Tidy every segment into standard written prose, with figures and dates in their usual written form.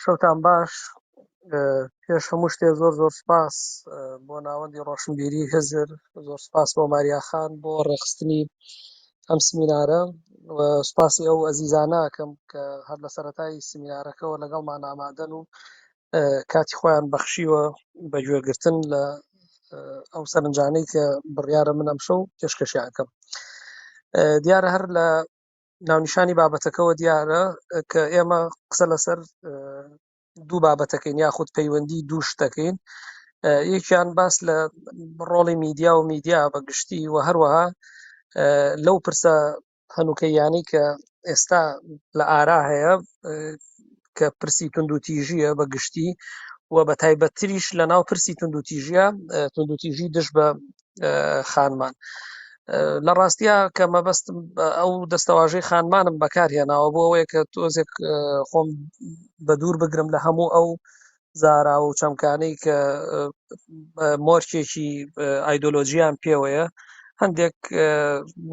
شەوتان باش. پێش هەموو شتێ زۆر زۆر سپاس بۆ ناوەندی ڕۆشنبیری هزر، زۆر سپاس بۆ ماریا خان بۆ ڕێکخستنی ئەم سمینارە و سپاسی ئەو ئەزیزانە ئەکەم کە هەر لە سەرەتای سمینارەکەوە لەگەڵمان ئامادەن و کاتی خۆیان بەخشیوە بە گوێگرتن لە ئەو سەرنجانەی کە بڕیارە من ئەمشەو پێشکەشیان کەم. دیارە هەر لە ناونیشانی بابەتەکەوە دیارە کە ئێمە قسە لەسەر دوو بابەتەکەین یاخود پەیوەندی دوو شتەکەین یەکیان باس لە ڕۆڵی میدیا و میدیا بە گشتی و هەروەها لەو پرسە هەنووکەیانەی کە ئێستا لە ئارا هەیە کە پرسی توندوتیژیە بە گشتی و بە تایبەتتریش لە ناو پرسی توندوتیژیە توندوتیژی دژ بە خانمان لە ڕاستیا کە مەبەستم ئەو دەستەواژەی خانمانم بەکارهێناوە بۆ ئەوەیە کە تۆزێک خۆم بە دوور بگرم لە هەموو ئەو زارا و چەمکانەی کە مۆرکێکی ئایدۆلۆژیان پێوەیە هەندێک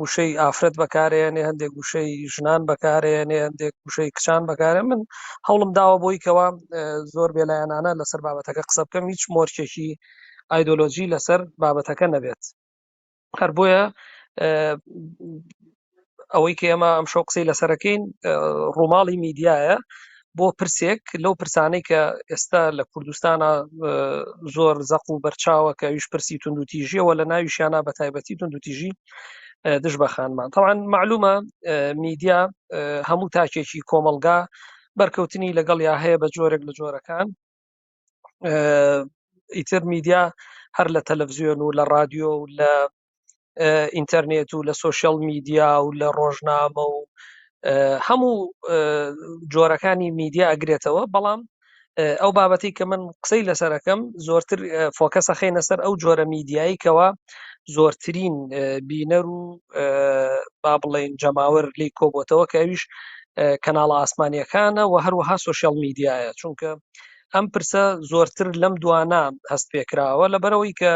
وشەی ئافرەت بەکارێنێ هەندێک وشەی ژنان بەکارێنێ هەندێک وشەی کچان بەکارێ من هەوڵم داوە بۆی کەوا زۆر بێلایەنانە لەسەر بابەتەکە قسە بکەم هیچ مۆرکێکی ئایدۆلۆژی لەسەر بابەتەکە نەبێت هەر بۆیە ئەوەی کە ئێمە ئەم شەو قسەی لەسەرەکەین ڕووماڵی میدیایە بۆ پرسێک لەو پرسانەی کە ئێستا لە کوردستانە زۆر زەق و بەرچاوە کە ئەویش پرسی توندوتیژیەوە لە ناویشیانە بە تایبەتی توندوتیژی دژ بە خانمان تەوان معلومە میدیا هەموو تاکێکی کۆمەلگا بەرکەوتنی لەگەڵ یا هەیە بە جۆرێک لە جۆرەکان ئیتر میدیا هەر لە تەلەڤزیۆن و لە رادیۆ و لە ئینتەرنێت و لە سۆشیال میدیا و لە ڕۆژنامە و هەموو جۆرەکانی میدیا ئەگرێتەوە بەڵام ئەو بابەتی کە من قسەی لەسەرەکەم زۆرتر فۆکەسە خەینە سەر ئەو جۆرە میدیایی کەەوە زۆرترین بینەر و با بڵین جەماوەر لی کۆبتەوە کە ئەویش کەناڵە ئاسمانیەکانە و هەروەها سۆشیال میدیایە چونکە ئەم پرسە زۆرتر لەم دوانە هەست پێکراوە لەبەرەوەی کە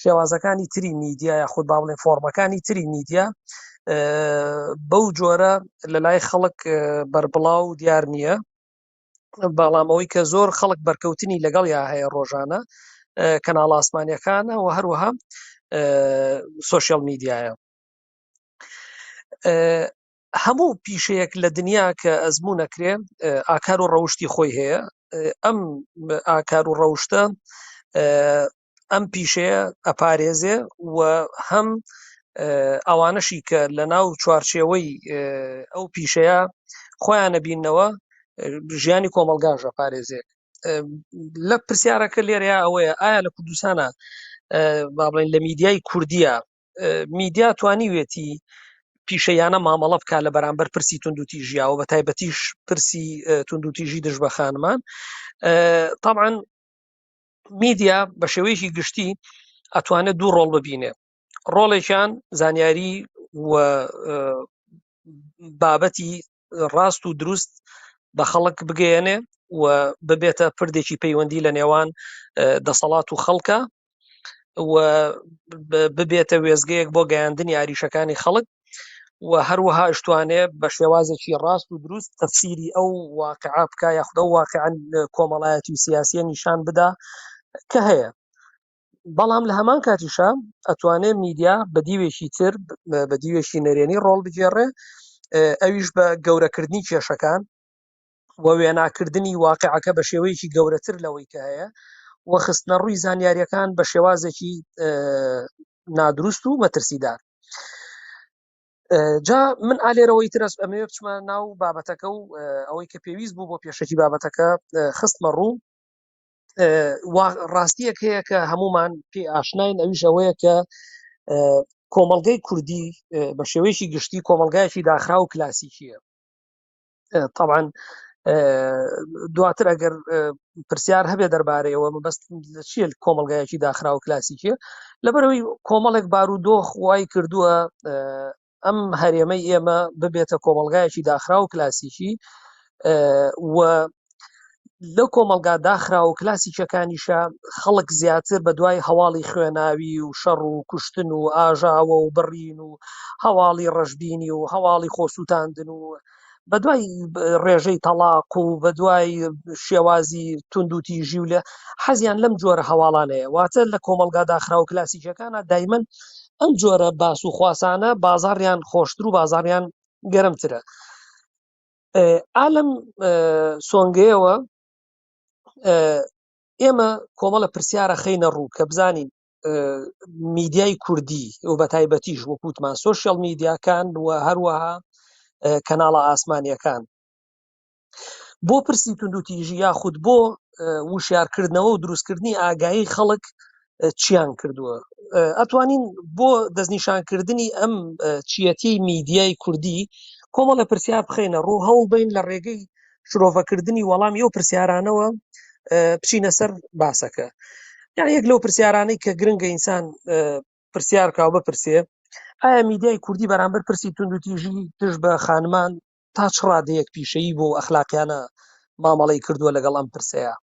شێوازەکانی تری میدیا یاخود با بڵێن فۆرمەکانی تری میدیا بەو جۆرە لە لای خەڵک بەربڵاو و دیار نییە بەڵام ئەوەی کە زۆر خەڵک بەرکەوتنی لەگەڵ یا هەیە ڕۆژانە کەناڵ ئاسمانیەکانە و هەروەها سۆشیال میدیایە هەموو پیشەیەک لە دنیا کە ئەزموون ئەکرێ ئاکار و ڕەوشتی خۆی هەیە ئەم ئاکار و ڕەوشتە ئەم پیشەیە ئەپارێزێ و هەم ئەوانەشی کە لە ناو چوارچێوەی ئەو پیشەیە خۆیانە بینەوە ژیانی کۆمەلگاژ ئەپارێزێ لە پرسیارەکە لێرەیە ئەوەیە ئایا لە کوردستانە با بڵێن لە میدیای کوردیە میدیا توانیوێتی پیشەیانە مامەڵە بکات لە بەرامبەر پرسی توندوتیژیاوە بە تایبەتیش پرسی توندوتیژی دژ بە خانمان طبعا میدیا بە شێوەیەکی گشتی ئەتوانێت دوو ڕۆڵ ببینێ ڕۆڵێکیان زانیاری و بابەتی ڕاست و دروست بە خەڵک بگەیەنێ و ببێتە پردێکی پەیوەندی لە نێوان دەسەڵات و خەڵکە و ببێتە وێزگەیەک بۆ گەیاندنی ئاریشەکانی خەڵک و هەروەها شتوانێ بە شێوازێکی ڕاست و دروست تەفسیری ئەو واقعا بکە یاخود ئەو واقعا کۆمەڵایەتی و سیاسیە نیشان بدا کە هەیە بەڵام لە هەمان کاتیشا ئەتوانێ میدیا بە دیوێکی تر بە دیوێکی نەرێنی ڕۆڵ بگێڕێ ئەویش بە گەورەکردنی کێشەکان و وێناکردنی واقعەکە بە شێوەیەکی گەورەتر لەوەی کە هەیە و خستنە ڕووی زانیاریەکان بە شێوازێکی نادروست و مەترسیدار جا من ئالێرەوەی ترس ئەمەوێ بچمە ناو بابەتەکە و ئەوەی کە پێویست بوو بۆ پێشەکی بابەتەکە خستمە ڕوو ڕاستیەک هەیە کە هەمومان پێ ئاشناین ئەویش ئەوەیە کە کۆمەڵگەی کوردی بە شێوەیەکی گشتی کۆمەڵگایەکی داخرا و کلاسیکیە طبعا دواتر ئەگەر پرسیار هەبێ دەربارەیەوە مەبەست لە چیە کۆمەڵگایەکی داخرا و کلاسیکیە لەبەرەوەی کۆمەڵێک بارودۆخ وای کردووە ئەم هەرێمەی ئێمە ببێتە کۆمەڵگایەکی داخراو و کلاسیکی و لەو کۆمەڵگا داخرا و کلاسیکەکانیشە خەڵک زیاتر بە دوای هەواڵی خوێناوی و شەڕ و کوشتن و ئاژاوە و بڕین و هەواڵی ڕەشبینی و هەواڵی خۆسووتاندن و بە دوای ڕێژەی تەڵاق و بە دوای شێوازی توندوتیژی و لە حەزیان لەم جۆرە هەواڵانەیە. واتە لە کۆمەڵگا داخراو کلاسیکیەکانە دایمەن ئەم جۆرە باس و خواسانە بازاڕیان خۆشتر و بازاڕیان گەرمترە. ئا لەم سۆنگەیەوە ئێمە کۆمەڵە پرسیارە خەینە ڕوو کە بزانین میدیای کوردی و بە تایبەتیش وەکوتمان سۆشیال میدیاکان و هەروەها کەناڵە ئاسمانیەکان بۆ پرسی توندوتیژی یاخود بۆ وشیارکردنەوە و دروستکردنی ئاگایی خەڵک چیان کردووە. ئەتوانین بۆ دەستنیشانکردنی ئەم چیەتی میدیای کوردی کۆمەڵە پرسیار بخەینە ڕوو، هەوڵ بین لە ڕێگەی شرۆڤەکردنی وەڵامی ئەو پرسیارانەوە بچینە سەر باسەکە. یعنی یەک لەو پرسیارانەی کە گرنگە ئینسان پرسیار کا و بپرسێ، ئایا میدیای کوردی بەرامبەر پرسی توندوتیژی دژ بە خانمان تا چ ڕادەیەک پیشەیی بۆ ئەخلاقیانە مامەڵەی کردووە لەگەڵ ئەم پرسەیە؟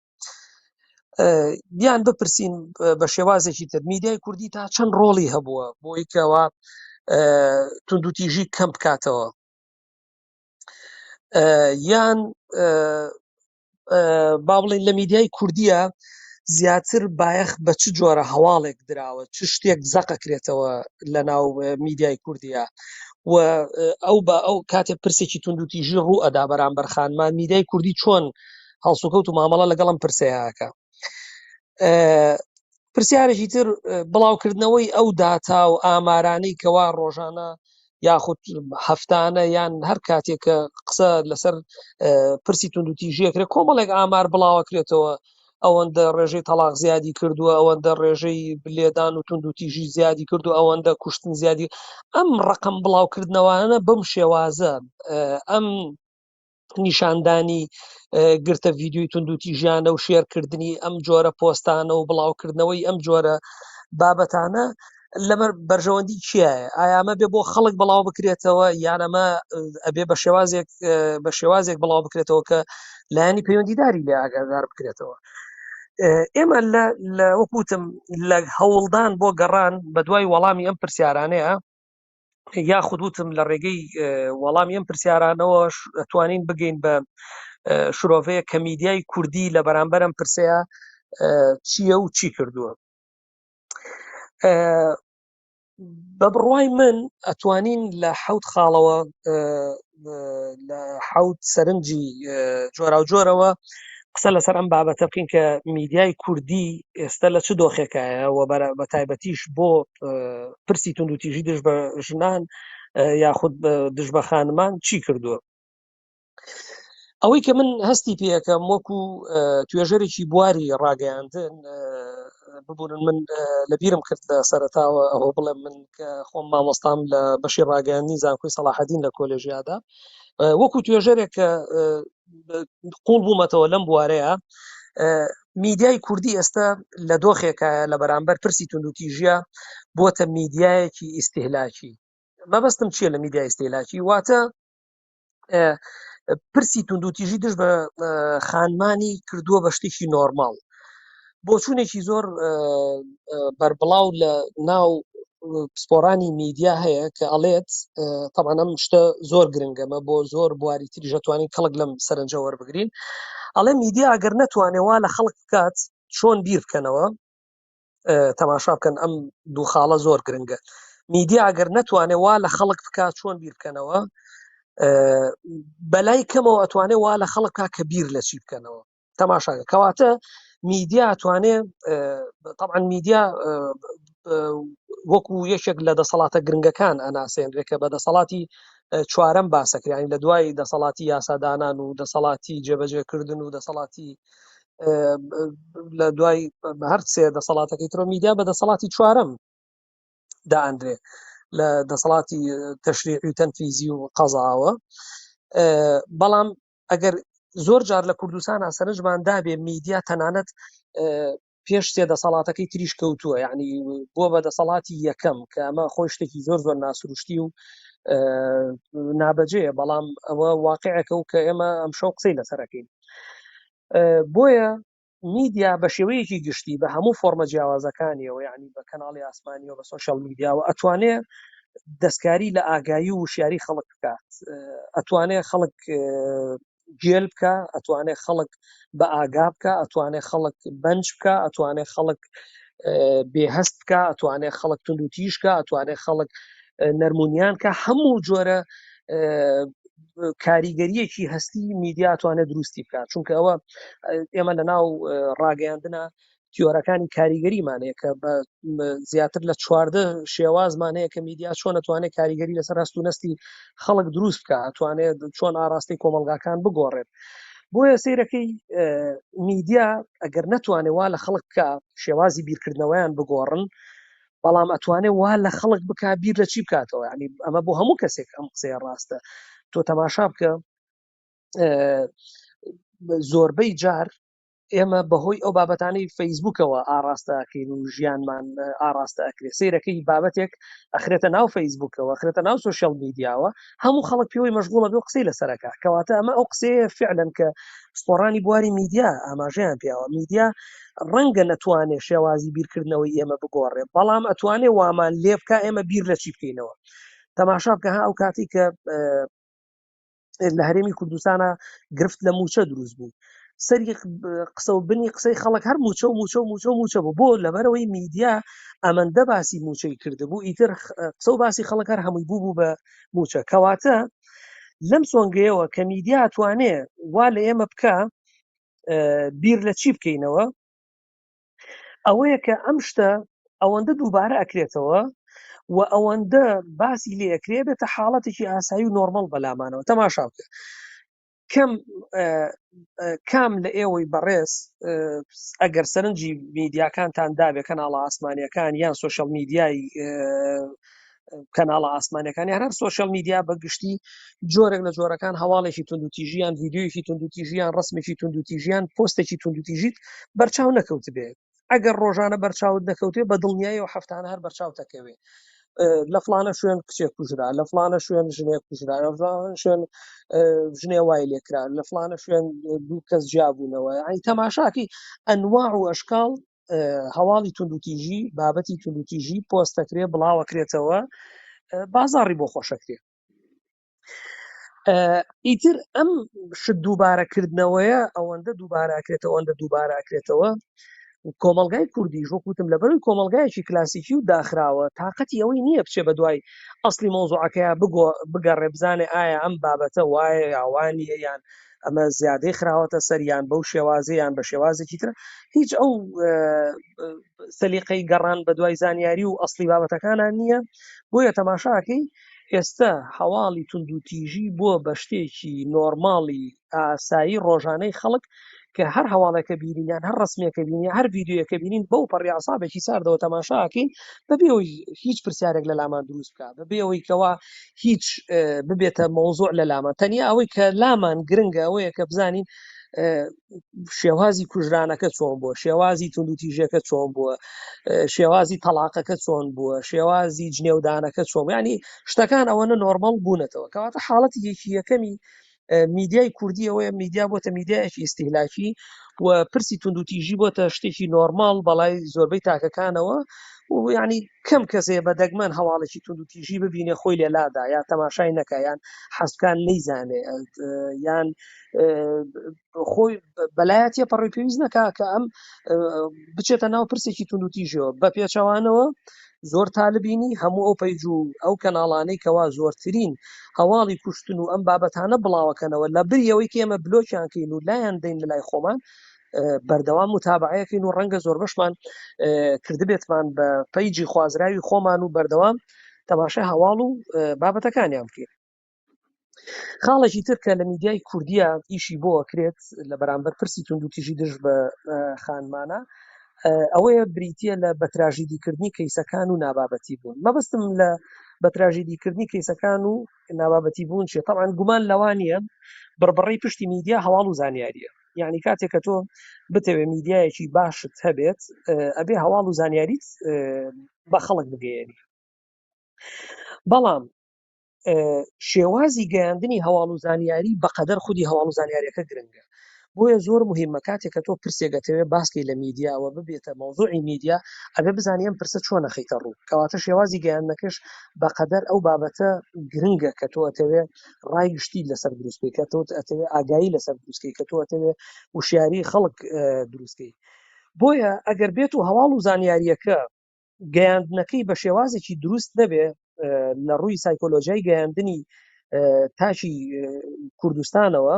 یان بپرسین بە شێوازێکی تر، میدیای کوردی تا چەند ڕۆڵی هەبووە بۆی کەوا توندوتیژی کەم بکاتەوە؟ یان با بڵێین لە میدیای کوردیە زیاتر بایەخ بە چ جۆرە هەواڵێک دراوە، چ شتێک زەقەکرێتەوە لە ناو میدیای کوردیە؟ و ئەو بە ئەو کاتێک پرسێکی توندوتیژی ڕوو ئەدا بەرامبەر خانمان، میدیای کوردی چۆن هەڵسوکەوت و مامەڵە لەگەڵم پرسەیەکە؟ پرسیارێکی تر، بڵاوکردنەوەی ئەو داتا و ئامارانەی کەوا ڕۆژانە یاخود هەفتانە یان هەر کاتێک کە قسە لەسەر پرسی توندوتیژیەکرێ کۆمەڵێک ئامار بڵاوەکرێتەوە، ئەوەندە ڕێژەی تەلاق زیادی کردووە، ئەوەندە ڕێژەی لێدان و توندوتیژی زیادی کردو، ئەوەندە کوشتن زیادی، ئەم ڕقم بڵاوکردنەوانە بەم شێوازە، ئەم نیشاندانی گرتە ڤیدیۆی توندوتیژیانە و شێرکردنی ئەم جۆرە پۆستانە و بڵاوکردنەوەی ئەم جۆرە بابەتانە لەمەر بەرژەوەندی چیایە؟ ئایا ئەمە بێ بۆ خەڵک بڵاو بکرێتەوە یان ئەمە ئەبێ بە شێوازێک بڵاو بکرێتەوە کە لایەنی پەیوەندیداری لێ ئاگادار بکرێتەوە؟ ئێمە لە وەکوتم لە هەوڵدان بۆ گەڕان بە دوای وەڵامی ئەم پرسیارانەیە، یاخود وتم لە ڕێگەی وەڵامی ئەم پرسیارانەوە ئەتوانین بگەین بە شرۆڤەیە کە میدیای کوردی لە بەرامبەر ئەم پرسەیە چییە و چی کردووە. بە بڕوای من ئەتوانین لە 7 خاڵەوە، لە 7 سەرنجی جۆراوجۆرەوە قسە لەسەر ئەم بابەتە بکەین کە میدیای کوردی ئێستا لە چ دۆخێکایە و بە تایبەتیش بۆ پرسی توندوتیژی دژ بە ژنان یاخود دژ بە خانمان چی کردووە. ئەوەی کە من هەستی پێەکەم وەکو توێژەرێکی بواری ڕاگەیاندن، ببورن من لەبیرم کرد لە سەرەتاوە ئەوە بڵێم، من کە خۆم مامۆستام لە بەشی ڕاگەیاندنی زانکۆی سەڵاحەدین لە کۆلێژیادا، وەکو توێژەرێک کە قوڵ بوومەتەوە لەم بوارەیە، میدیای کوردی ئێستا لە دۆخێکایە لە بەرامبەر پرسی توندوتیژیە بووەتە میدیایەکی ئیستیهلاکی. مەبەستم چییە لە میدیای ئیستیهلاکی؟ واتە پرسی توندوتیژی دژ بە خانمانی کردووە بە شتێکی نۆرماڵ. بۆچوونێکی زۆر بەربڵاو لە ناو پسپۆرانی میدیا هەیە کە ئەڵێت، طبعا ئەم شتە زۆر گرنگەمە بۆ زۆر بواری تریش ئەتوانین کەڵک لەم سەرنجە وەربگرین، ئەڵێ میدیا ئەگەر نەتوانێ وا لە خەڵک بکات چۆن بیر بکەنەوە، تەماشا بکەن ئەم دوو خاڵە زۆر گرنگە، میدیا ئەگەر نەتوانێ وا لە خەڵک بکات چۆن بیر بکەنەوە، بەلای کەمەوە ئەتوانێ وا لە خەڵک بکات کە بیر لە چی بکەنەوە. تەماشاکە کەواتە میدیا ئەتوانێ، طبعا میدیا وەکو یەکێک لە دەسەڵاتە گرنگەکان ئەناسێنرێ کە بە دەسەڵاتی چوارەم باسەکرانی لە دوای دەسەڵاتی یاسادانان و دەسەڵاتی جێبەجێکردن و دەسەڵاتی لە دوای هەر سێ دەسەڵاتەکەی ترۆ میدیا بە دەسەڵاتی چوارەم دائەندرێ لە دەسەڵاتی تەشریعی و تەنفیزی و قەزاوە. بەڵام ئەگەر زۆر جار لە کوردستان سەرنجمان دابێ میدیا تەنانەت پێش سێ دەسەڵاتەکەی تریش کەوتووە، یعنی بووە بە دەسەڵاتی یەکەم، کە ئەمە خۆی شتێکی زۆر زۆر ناسروشتی و نابەجێیە، بەڵام ئەوە واقعێکە و کە ئێمە ئەمشەو قسەی لەسەرەکەین. بۆیە میدیا بە شێوەیەکی گشتی بە هەموو فۆرمە جیاوازەکانیەوە، یعنی بە کەناڵی ئاسمانیەوە، بە سۆشیال میدیاوە، ئەتوانێ دەستکاری لە ئاگایی و وشیاری خەڵک بکات ئەتوانێ خەڵک گێل بکە ئەتوانێ خەڵک بە ئاگا بکە ئەتوانێ خەڵک بەنج بکە ئەتوانێ خەڵک بێهەست بکە ئەتوانێ خەڵک تونند و تیژکە ئەتوانێ خەڵک نەرمونیان کە هەموو جۆرە کاریگەریەکی هەستی میدیا توانێت دروستی بکات چونکە ئەوە ئێمە لە ناو ڕاگەیاندنە تیۆرەکانی کاریگەریمان هەیە کە بە زیاتر لە 14 شێوازمان هەیە کە میدیا چۆن ئەتوانێت کاریگەری لەسەر هەست و نەستی خەڵک دروست بکە ئەتوانێت چۆن ئاراستەی کۆمەڵگاکان بگۆڕێت بۆیە سەیرەکەی میدیا ئەگەر نەتوانێت وا لە خەڵک بکە شێوازی بیرکردنەوەیان بگۆڕن بەڵام ئەتوانێت وا لە خەڵک بک بیر لە چی بکاتەوە ینی ئەمە بۆ هەموو کەسێک ئەم قسەیە ڕاستە تۆ تەماشا بکە زۆربەی جار ئێمە بەهۆی ئەو بابەتانەی فەیسبوکەوە ئاڕاستە ئەکەین و ژیانمان ئاڕاستە ئەکرێ سەیرەکەی بابەتێک ئەخرێتە ناو فەیسبوکەوە ئەخرێتە ناو سۆشیال میدیاوە هەموو خەڵک پێوەی مەشغوڵە بێ و قسەی لەسەرەکە کەواتە ئەمە ئەو قسەیە فعلەن کە پسپۆڕانی بواری میدیا ئاماژەیان پیاوە میدیا ڕەنگە نەتوانێ شێوازی بیرکردنەوەی ئێمە بگۆڕێ بەڵام ئەتوانێ وامان لێ بکا ئێمە بیر لە چی بکەینەوە تەماشا بکە ها ئەو کاتی کە لە هەرێمی کوردستانە گرفت لە موچە دروست بوو سەری قسە و بنی قسەی خەڵک هەر موچە و موچە و موچە و موچە بوو بۆ لەبەرەوەی میدیا ئەمەندە باسی موچەی کردبوو ئیتر قسە و باسی خەڵک هەر هەمووی بوو بوو بە موچە کەواتە لەم سۆنگەیەوە کە میدیا توانێ وا لە ئێمە بکە بیر لە چی بکەینەوە ئەوەیە کە ئەم شتە ئەوەندە دووبارە ئەکرێتەوە و ئەوەندە باسی لێ ئەکرێ بێتە حاڵەتێکی ئاسایی و نۆرمەڵ بەلامانەوە تەماشا بکە کەم کام لە ئێوەی بەڕێز ئەگەر سەرنجی میدیاکانتان دابێ کەناڵە ئاسمانیەکان یان سوۆشل میدیای کەناڵە ئاسمانەکان یان هەر سۆشیال میدیا بە گشتی جۆرێک لە جۆرەکان هەواڵێکی توندوتیژیان ڤیدیۆیەکی توندوتیژیان ڕسمێکی توندوتیژیان پۆستێکی توندوتیژیت بەرچاو نەکەوت بێت ئەگەر ڕۆژانە بەرچاوت نەکەوتێ بە دڵنیایی و هەفتانە هەر بەرچاوتەکەوێ لە فلانە شوێن کچێک کوژرا لە فلانە شوێن ژنێک کوژرا لە فلانە شوێن ژنێ وای لێکرا لە فلانە شوێن دوو کەس جیابوونەوە یعنی تەماشاکی ئەنواع و ئەشکاڵ هەواڵی توندوتیژی بابەتی توندوتیژی پۆستەکرێ بڵاوەکرێتەوە بازاڕی بۆ خۆشەکرێ ئیتر ئەم شت دووبارەکردنەوەیە ئەوەندە دووبارەکرێتەوە ئەوەندە دووبارەکرێتەوە کۆمەلگای کوردی وەکوتم لەبەروی کۆمەلگایەکی کلاسیکی و داخراوە تااقەتی ئەوەی نییە بچێ بە دوای ئەسلی مۆزوعەکەی بگۆ بگەڕێ بزانێ ئایا ئەم بابەتە وایە یاوانیە یان ئەمە زیادەی خراوەتە سەر یان بەو شێوازە یان بە شێوازێکی تر هیچ ئەو سەلیقەی گەڕان بە دوای زانیاری و ئەسلی بابەتەکانە نییە بۆیە تەماشاکەی ئێستا هەواڵی توندوتیژی بووە بە شتێکی نۆرماڵی ئاسایی ڕۆژانەی خەڵک کە هەر هەواڵێکە بینین یان هەر ڕسمێکە بینین هەر ڤیدیۆیەکە بینین بەو پەڕی عسابێکی ساردەوە تەماشاکەین بەبێ ئەوەی هیچ پرسیارێک لە لامان دروست بکە بەبێ ئەوەی کەوا هیچ ببێتە مەوزوع لە لامان تەنیا ئەوەی کە لامان گرنگە ئەوەیە کە بزانین شێوازی کوژرانەکە چۆن بووە شێوازی توندوتیژەکە چۆن بووە شێوازی تەلاقەکە چۆن بووە شێوازی جنێودانەکە چۆن ینی شتەکان ئەوەنە نۆرمەڵ بوونەتەوە کەواتە حاڵەتی یەکی یەکەمی میدیای کوردی ئەوەیە میدیا بۆتە میدیایەکی ئیسیهلاکی و پرسی توندوتیژی بۆتە شتێکی نۆرماڵ بەڵای زۆربەی تاکەکانەوە و یعنی کەم کەسێ بە دەگمەن هەواڵێکی توندوتیژی ببینێ خۆی لێ لادا یا تەماشای نەکە یان حەزکان نەیزانێ یان خۆی بەلایە تێپەڕی پێویست نەکا کە ئەم بچێتە ناو پرسێکی توندوتیژەوە بە پێچەوانەوە زۆر تالبینی هەموو ئەو پەیج و ئەو کەناڵانەی کەوا زۆرترین هەواڵی کوشتن و ئەم بابەتانە بڵاوەکەنەوە لە بری ئەوەی کە ئێمە بلۆکیان کەین و لایان دەین لە لای خۆمان بەردەوام متابعەیەکەین و ڕەنگە زۆربەشمان کردبێتمان بە پەیجی خوازراوی خۆمان و بەردەوام تەماشای هەواڵ و بابەتەکانیان بکەین. خاڵێکی تر کە لە میدیای کوردیە ئیشی بۆ ئەکرێت لە بەرامبەر پرسی توندوتیژی دژ بە خانمانە ئەوەیە بریتە لە بەتراژیدیکردنی کەیسەکان و نابابەتی بوون مەبەستم لە بەتراژیدیکردنی کەیسەکان و نابابەتی بوون چیە تەبعەن گومان لەوە نییە بڕبڕەی پشتی میدیا هەواڵ و زانیاریە یعنی کاتێک کە تۆ بتەوێ میدیایەکی باشت هەبێت ئەبێ هەواڵ و زانیاریت بە خەڵک بگەیەنی بەڵام شێوازی گەیاندنی هەواڵ و زانیاری بەقەدەر خودی هەواڵ و زانیاریەکە گرنگە. بۆیە زۆر مهمە کاتێک کە تۆ پرسێک ئەتەوێ باسکەی لە میدیا و ببێتە مەوزوعی میدیا ئەبێ بزانی ئەم پرسە چۆن ئەخەیتە ڕوو کەواتە شێوازی گەیاندنەکەش بەقەدەر ئەو بابەتە گرنگە کە تۆ ئەتەوێ ڕای گشتی لەسەر دروست بکەی کە تۆ ئەتەوێ ئاگایی لەسەر دروست بکەی کە تۆ ئەتەوێ وشیاری خەڵک دروست بکەی بۆیە ئەگەر بێت و هەواڵ و زانیاریەکە گەیاندنەکەی بە شێوازێکی دروست نەبێ لە ڕووی سایکۆلۆژیای گەیاندنی تاکی کوردستانەوە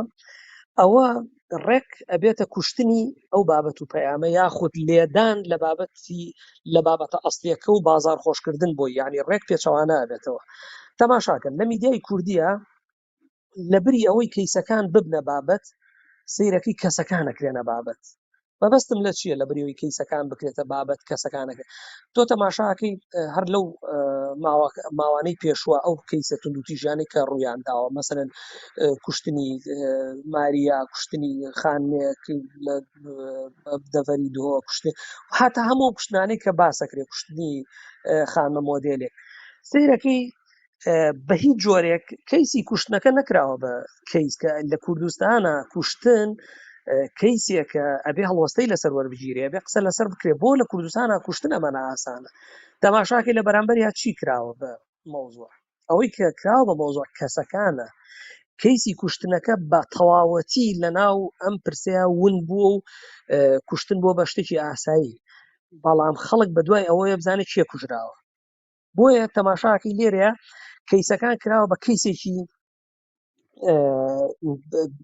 ئەوە ڕێک ئەبێتە کوشتنی ئەو بابەت و پەیامە یاخود لێدان لە بابەتی لە بابەتە ئەسلیەکە و بازار خۆشکردن بۆی یعنی ڕێک پێچەوانە ئەبێتەوە تەماشاکەن لە میدیای کوردیە لەبری ئەوەی کەیسەکان ببنە بابەت سەیرەکەی کەسەکان ئەکرێنە بابەت مەبەستم لە چییە لە بریەوەی کەیسەکان بکرێتە بابەت کەسەکانەکە تۆ تەماشاکەی هەر لەو ماوانەی پێشوە ئەو کەیسە توندوتیژیانەی کە ڕوویان داوە مەسەرەن کوشتنی ماریا کوشتنی خانمێک لە دەڤەری دهۆک کوشتنی هاتا هەموو کوشتنانەی کە باسەکرێ کوشتنی خانمە مۆدێلێک سەیرەکەی بە هیچ جۆرێک کەیسی کوشتنەکە نەکراوە بە کەیس کە لە کوردستانە کوشتن کەیسێکە ئەبێ هەڵوەستەی لەسەر وەربگیرێ ئەبێ قسە لەسەر بکرێ بۆ لە کوردستانە کوشتن ئەمانە ئاسانە تەماشاکەی لە بەرامبەریا چی کراوە بە مەوزوع ئەوەی کە کراوە بە مەوزوع کەسەکانە کەیسی کوشتنەکە بە تەواوەتی لە ناو ئەم پرسەیە ون بووە و کوشتن بووە بە شتێکی ئاسایی بەڵام خەڵک بە دوای ئەوەیە بزانێت کێ کوژراوە بۆیە تەماشاکەی لێرەیە کەیسەکان کراوە بە کەیسێکی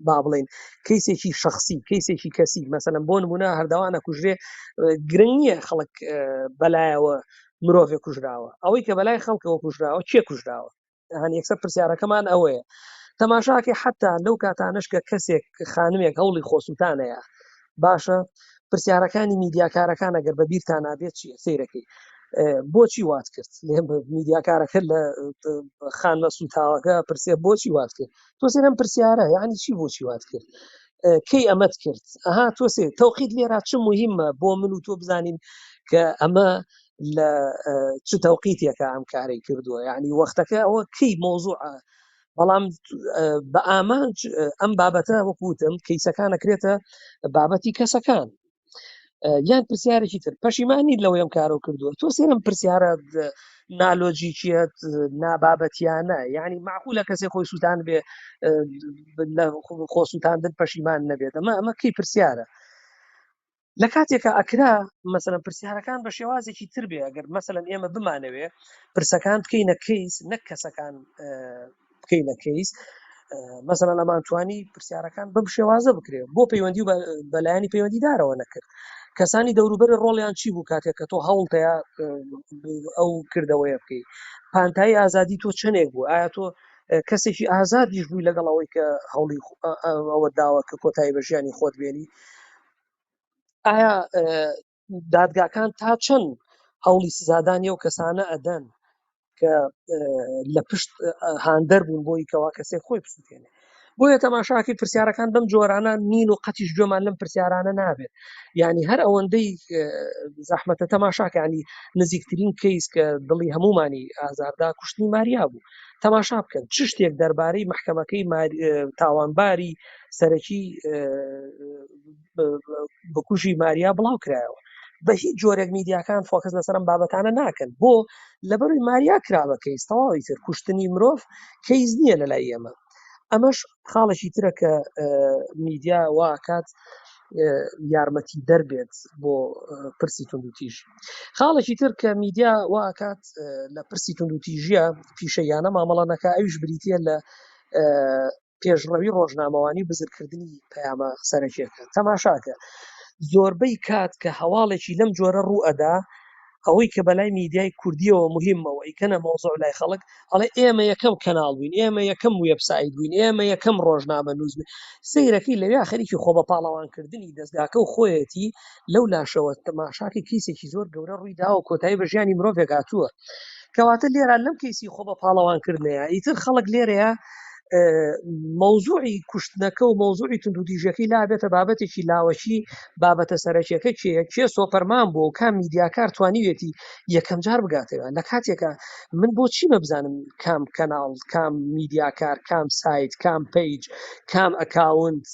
با بڵین کەیسێکی شخصی کەیسێکی کەسی مەسەلەن بۆ نمونە هەردەوانە کوژرێ گرنگ نییە خەڵک بەلایەوە مرۆڤێ کوژراوە ئەوەی کە بەلای خەڵکەوە کوژراوە کێ کوژراوە هەن یەکسەر پرسیارەکەمان ئەوەیە تەماشاکەی حتا لەو کاتانش کە کەسێک خانمێک هەوڵی خۆسووتانەیە باشە پرسیارەکانی میدیاکارەکان ئەگەر بە بیرتان نابێت چیە سەیرەکەی بۆچی وات کرد میدیاکارەکە لە خانمە سووتاوەکە پرسێ بۆچی وات کرد تۆ سێرم پرسیارە یعنی چی بۆچی وات کرد کەی ئەمەت کرد ئەها تۆ سێ تەوقیت لێرا چ مهمە بۆ من و تۆ بزانین کە ئەمە لە چ تەوقیتێکە ئەم کارەی کردووە یعنی وەختەکە ئەوە کەی مۆزوع بەڵام بە ئامانج ئەم بابەتە وەکوتم کەیسەکان ئەکرێتە بابەتی کەسەکان یان پرسیارێکی تر پەشیمانی لەوەی ئەم کارۆ کردووە تۆ سێرم پرسیارە نالۆجیکیەت نابابەتیانە یعنی معقولە کەسێ خۆی سووتان بێ لە خۆسووتاندن پەشیمان نەبێت ئەمە ئەمە کەی پرسیارە لە کاتێکا ئەکرا مەسەلەن پرسیارەکان بە شێوازێکی تر بێ ئەگەر مەسەلەن ئێمە بمانەوێ پرسەکان بکەینە کەیس نەک کەسەکان بکەینە کەیس مەسەلەن ئەمان توانی پرسیارەکان بەم شێوازە بکرێ بۆ پەیوەندی و بەلایەنی پەیوەندیدارەوە نەکرد کەسانی دەوروبەری ڕۆڵیان چی بوو کاتێک کە تۆ هەوڵتەیە ئەو کردەوەیە بکەیت پانتایی ئازادی تۆ چەندێک بوو ئایا تۆ کەسێکی ئازادیش بووی لەگەڵ ئەوەی کە هەوڵی ئەوە داوە کە کۆتایی بە ژیانی خۆت بێنی ئایا دادگاکان تا چەند هەوڵی سزادانی ئەو کەسانە ئەدەن کە لە پشت هاندەر بوون بۆی کەوا کەسێک خۆی بسووتێنێ بۆیە تەماشاکەی پرسیارەکان بەم جۆرانە نین و قەتیش گوێمان لەم پرسیارانە نابێت یعنی هەر ئەوەندەی زەحمەتە تەماشاکانی نزیکترین کەیس کە دڵی هەمومانی ئازاردا کوشتنی ماریا بوو تەماشا بکەن چ شتێک دەربارەی محکەمەکەی تاوانباری سەرەکی بکوژی ماریا بڵاو کرایەوە بە هیچ جۆرێک میدیاکان focus لەسەر ئەم بابەتانە ناکەن بۆ لەبەروی ماریا کرا بە کەیس تەواوی تر کوشتنی مرۆڤ کەیس نییە لە لای ئێمە ئەمەش خاڵێکی ترە کە میدیا واکات یارمەتی دەربێت بۆ پرسی توندوتیژی خاڵێکی تر کە میدیا واکات لە پرسی توندوتیژیە پیشەیانە مامەڵە نەکە ئەویش بریتە لە پێشڕەوی ڕۆژنامەوانی و بزرکردنی پەیامە سەرەکیەکە تەماشاکە زۆربەی کات کە هەواڵێکی لەم جۆرە ڕوو ئەدا ئەوەی کە بەلای میدیای کوردیەوە مهمەوە ئەیکەنە مەوزوع لای خەڵک ئەڵێ ئێمە یەکەم کەناڵ بووین ئێمە یەکەم وێبسایت بووین ئێمە یەکەم ڕۆژنامە نووس بووین سەیرەکەی لەویا خەریکی خۆ بە پاڵەوانکردنی دەزگاکە و خۆیەتی لەو لاشەوە تەماشاکەی کەیسێکی زۆر گەورە ڕووی داوە کۆتایی بە ژیانی مرۆڤێک هاتووە کەواتە لێرە لەم کەیسی خۆ بە پاڵەوانکردنەیە ئیتر خەڵک لێرەیە. مەوزوعی کوشتنەکە و مەوزوعی توندوتیژەکەی لا بێتە بابەتێکی لاوەکی، بابەتە سەرەکیەکە کێیە، کێ سۆپەرمان بووە و کام میدیاکار توانیوێتی یەکەم جار بگاتەوە. لە کاتێکا من بۆ چیمە بزانم کام کەناڵ، کام میدیاکار، کام سایت، کام page، کام account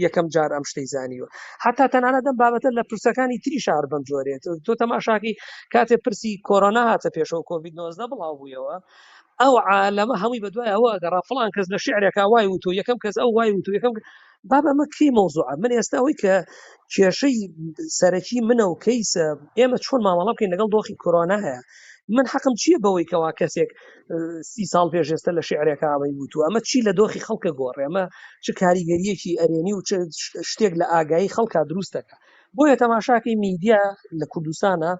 یەکەم جار ئەم شتەی زانیوە. حتا تەنانەت ئەم بابەتە لە پرسەکانی تری شار بەم جۆرێت. تۆ تەماشاکەی کاتێ پرسی کۆرۆنا هاتە پێشەوە، کۆڤید 19 بڵاو بوویەوە، ئەو عالەمە هەمووی بەدوای ئەوە گەڕا فڵان کەس لە شعرێکا وای وتو، یەکەم کەس ئەو وای وتو، یەکەم بابە ئەمە کەی مەوزوعە؟ من ئێستا ئەوەی کە کێشەی سەرەکی منە و کەیسە ئێمە چۆن مامەڵە بکەین لەگەڵ دۆخی کۆرۆنا هەیە، من حەقم چییە بەوەی کەوا کەسێک 30 ساڵ پێش ئێستا لە شعرێکا ئەمەی وتو؟ ئەمە چی لە دۆخی خەڵکە گۆڕێ؟ ئەمە چ کاریگەریەکی ئەرێنی و چ شتێک لە ئاگایی خەڵکا دروست دەکات؟ بۆیە تەماشاکەی میدیا لە کوردستانە،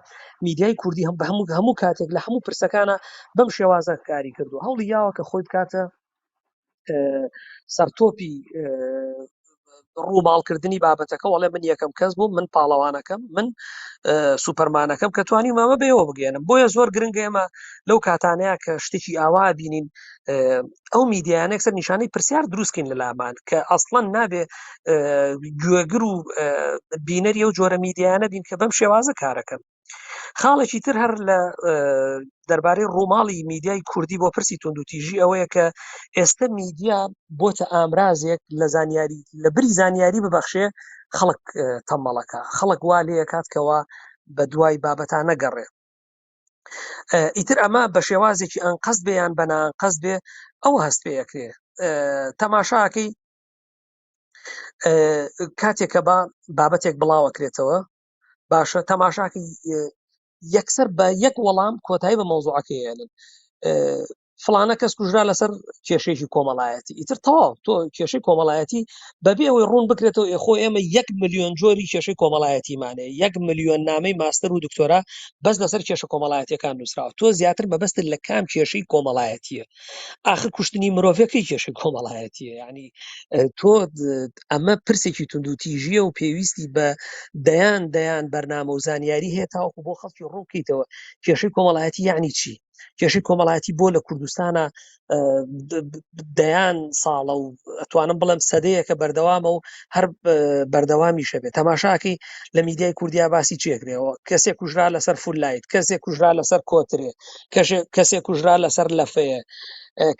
میدیای کوردی هەم بە هەموو کاتێک لە هەموو پرسەکانە بەم شێوازە کاری کردو، هەوڵی یاوە کە خۆی بکاتە سەرتۆپی ڕووماڵکردنی بابەتەکە، وەڵێ من یەکەم کەس بووم، من پاڵەوانەکەم، من سوپەرمانەکەم کە توانی مامە بێەوە بگەێنم. بۆیە زۆر گرنگە ئێمە لەو کاتانەیە کە شتێکی ئاوا بینین ئەو میدیایانە یەکسەر نیشانەی پرسیار دروستکەین لە لامان کە ئەسڵەن نابێ گوێگر و بینەری ئەو جۆرە میدیایانە بین کە بەم شێوازە کارەکەن. خاڵێکی تر هەر لە دەربارەی ڕووماڵی میدیای کوردی بۆ پرسی توندوتیژی ئەوەیە کە ئێستا میدیا بۆتە ئامرازێک لە زانیاری، لە بری زانیاری ببەخشێ خەڵک تەمەڵەکە، خەڵک وا لێکات کەوا بە دوای بابەتان نەگەڕێ. ئیتر ئەمە بە شێوازێکی ئەنقەست بێ یان بە نائەنقەست بێ ئەوە هەست پێ ئەکرێ. تەماشاکەی کاتێک کە بە بابەتێک بڵاوەکرێتەوە، باشە تەماشاکەی یەکسەر بە یەک وەڵام کۆتایی بە مەوزوعەکەی هێنن، فڵانە کەس کوژرا لەسەر کێشەیەکی کۆمەڵایەتی. ئیتر تەواو، تۆ کێشەی کۆمەڵایەتی بەبێ ئەوەی ڕوون بکرێتەوە، ئێ خۆ ئێمە 1 ملیۆن جۆری کێشەی کۆمەڵایەتیمانەیە، 1 ملیۆن نامەی ماستەر و دکتۆرا بەس لەسەر کێشە کۆمەڵایەتیەکان نووسراوە. تۆ زیاتر مەبەستت لە کام کێشەی کۆمەڵایەتیە؟ ئاخر کوشتنی مرۆڤەکەی کێشەی کۆمەڵایەتیە. یعنی تۆ ئەمە پرسێکی توندوتیژیە و پێویستی بە دەیان دەیان بەرنامە و زانیاری هەیە تاوەکو بۆ خەڵکی ڕوون بکەیتەوە کێشەی کۆمەڵایەتی یعنی چی، کێشەی کۆمەڵایەتی بۆ لە کوردستانە دەیان ساڵە و ئەتوانم بڵێم سەدەیەکە بەردەوامە و هەر بەردەوامیشە بێت. تەماشاکەی لە میدیای کوردیا باسی چێکرێەوە، کەسێک کوژرا لەسەر فوللایت، کەسێک کوژرا لەسەر کۆترێ، کەسێک کوژرا لەسەر لەفەیە،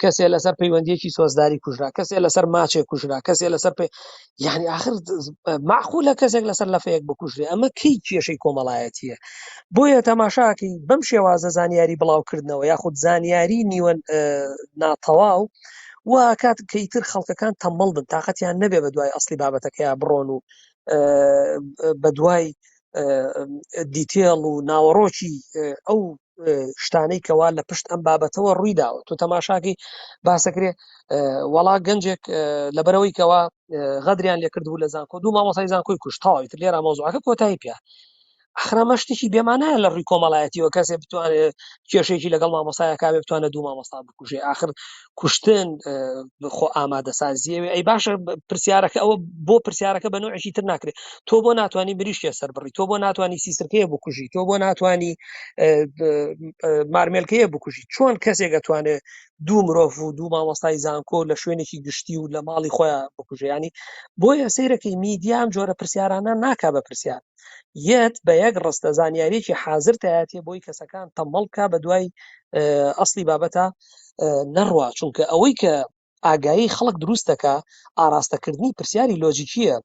کەسێ لەسەر پەیوەندیەکی سۆزداری کوژرا، کەسێ لەسەر ماچێک کوژرا، کەسێ لەسەر پێ، یعنی آخر معقولە کەسێک لەسەر لەفەیەک بکوژرێ؟ ئەمە کەی کێشەی کۆمەڵایەتیە؟ بۆیە تەماشاکەی بەم شێوازە زانیاری بڵاوکردنەوە یاخود زانیاری نیوە ناتەواو و کات کە ئیتر خەڵکەکان تەمەڵ بن، تااقەتیان نەبێ بە دوای ئەسلی بابەتەکەیا بڕۆن و بە دوای detail و ناوەڕۆکی ئەو شتانەی کەوا لە پشت ئەم بابەتەوە ڕووی داوە. تۆ تەماشاکەی باسەکرێ وەڵا گەنجێک لەبەرەوەی کەوا غەدریان لێکردبوو لە زانکۆ دوو مامۆسای زانکۆی کوشت، تەواوی تر لێرە مەوزوعەکە کۆتایی پیا. ئەخرا شتێکی بێمانایە لە ڕووی کۆمەڵایەتیەوە کەسێ بتوانێت کێشێکی لەگەڵ مامۆسایەکە بێ بتوانێت دوو مامۆستا بکوژێ. ئاخر کوشتن خۆ ئامادەسازیەوێ. ئەی باشە پرسیارەکە ئەوە بۆ پرسیارەکە بە نوعێکی تر ناکرێت؟ تۆ بۆ ناتوانانی مریشکێ سەر بڕی، تۆ بۆ ناتوانانی سیسرکەیە بکوژی، تۆ بۆ ناتوانانی مارمێلکەیە بکوژی؟ چۆن کەسێک ئەتوانێت دوو مرۆڤ و دوو مامۆستای زانکۆ لە شوێنێکی گشتی و لە ماڵی خۆیان بکوژێ؟ ینی بۆیە سەیرەکەی میدیام جۆرە پرسیارانە ناکا بە پرسیار، یەت بە یەک ڕستە زانیاریەکی حاضر تایەتێ بۆی کەسەکان تەمەڵ بکا بە دوای ئەسلی بابەتە نەڕوا. چونکە ئەوەی کە ئاگایی خەڵک دروست دەکا ئاراستەکردنی پرسیاری لۆجیکیە.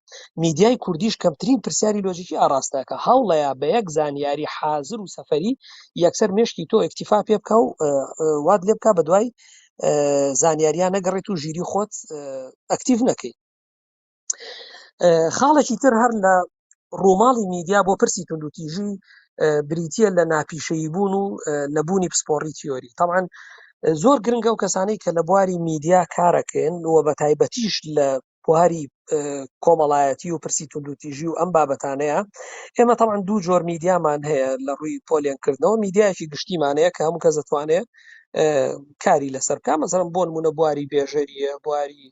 میدیای کوردیش کەمترین پرسیاری لۆجیکی ئاراستەکە، هەوڵەیە بە یەک زانیاری حاضر و سەفەری یەکسەر مێشکی تۆ ئەکتیفا پێ بکە و وات لێ بکە بە دوای زانیاریان نەگەڕێت و ژیری خۆت ئەکتیڤ نەکەی. خاڵێکی تر هەر لە ڕووماڵی میدیا بۆ پرسی توندوتیژی بریتە لە ناپیشەیی بوون و نەبوونی پسپۆڕی تیۆری. طبعا زۆر گرنگە و کەسانی کە لە بواری میدیا کارەکەن و بە تایبەتیش لە بواری کۆمەڵایەتی و پرسی توندوتیژی و ئەم بابەتانەیە. ئێمە طبعا دوو جۆر میدیامان هەیە لە ڕووی پۆلێنکردنەوە. میدیایەکی گشتیمانەیە کە هەموو کەس دەتوانێت کاری لەسەر بکە، مەسەڵەن بۆ نمونە بواری بێژەریە، بواری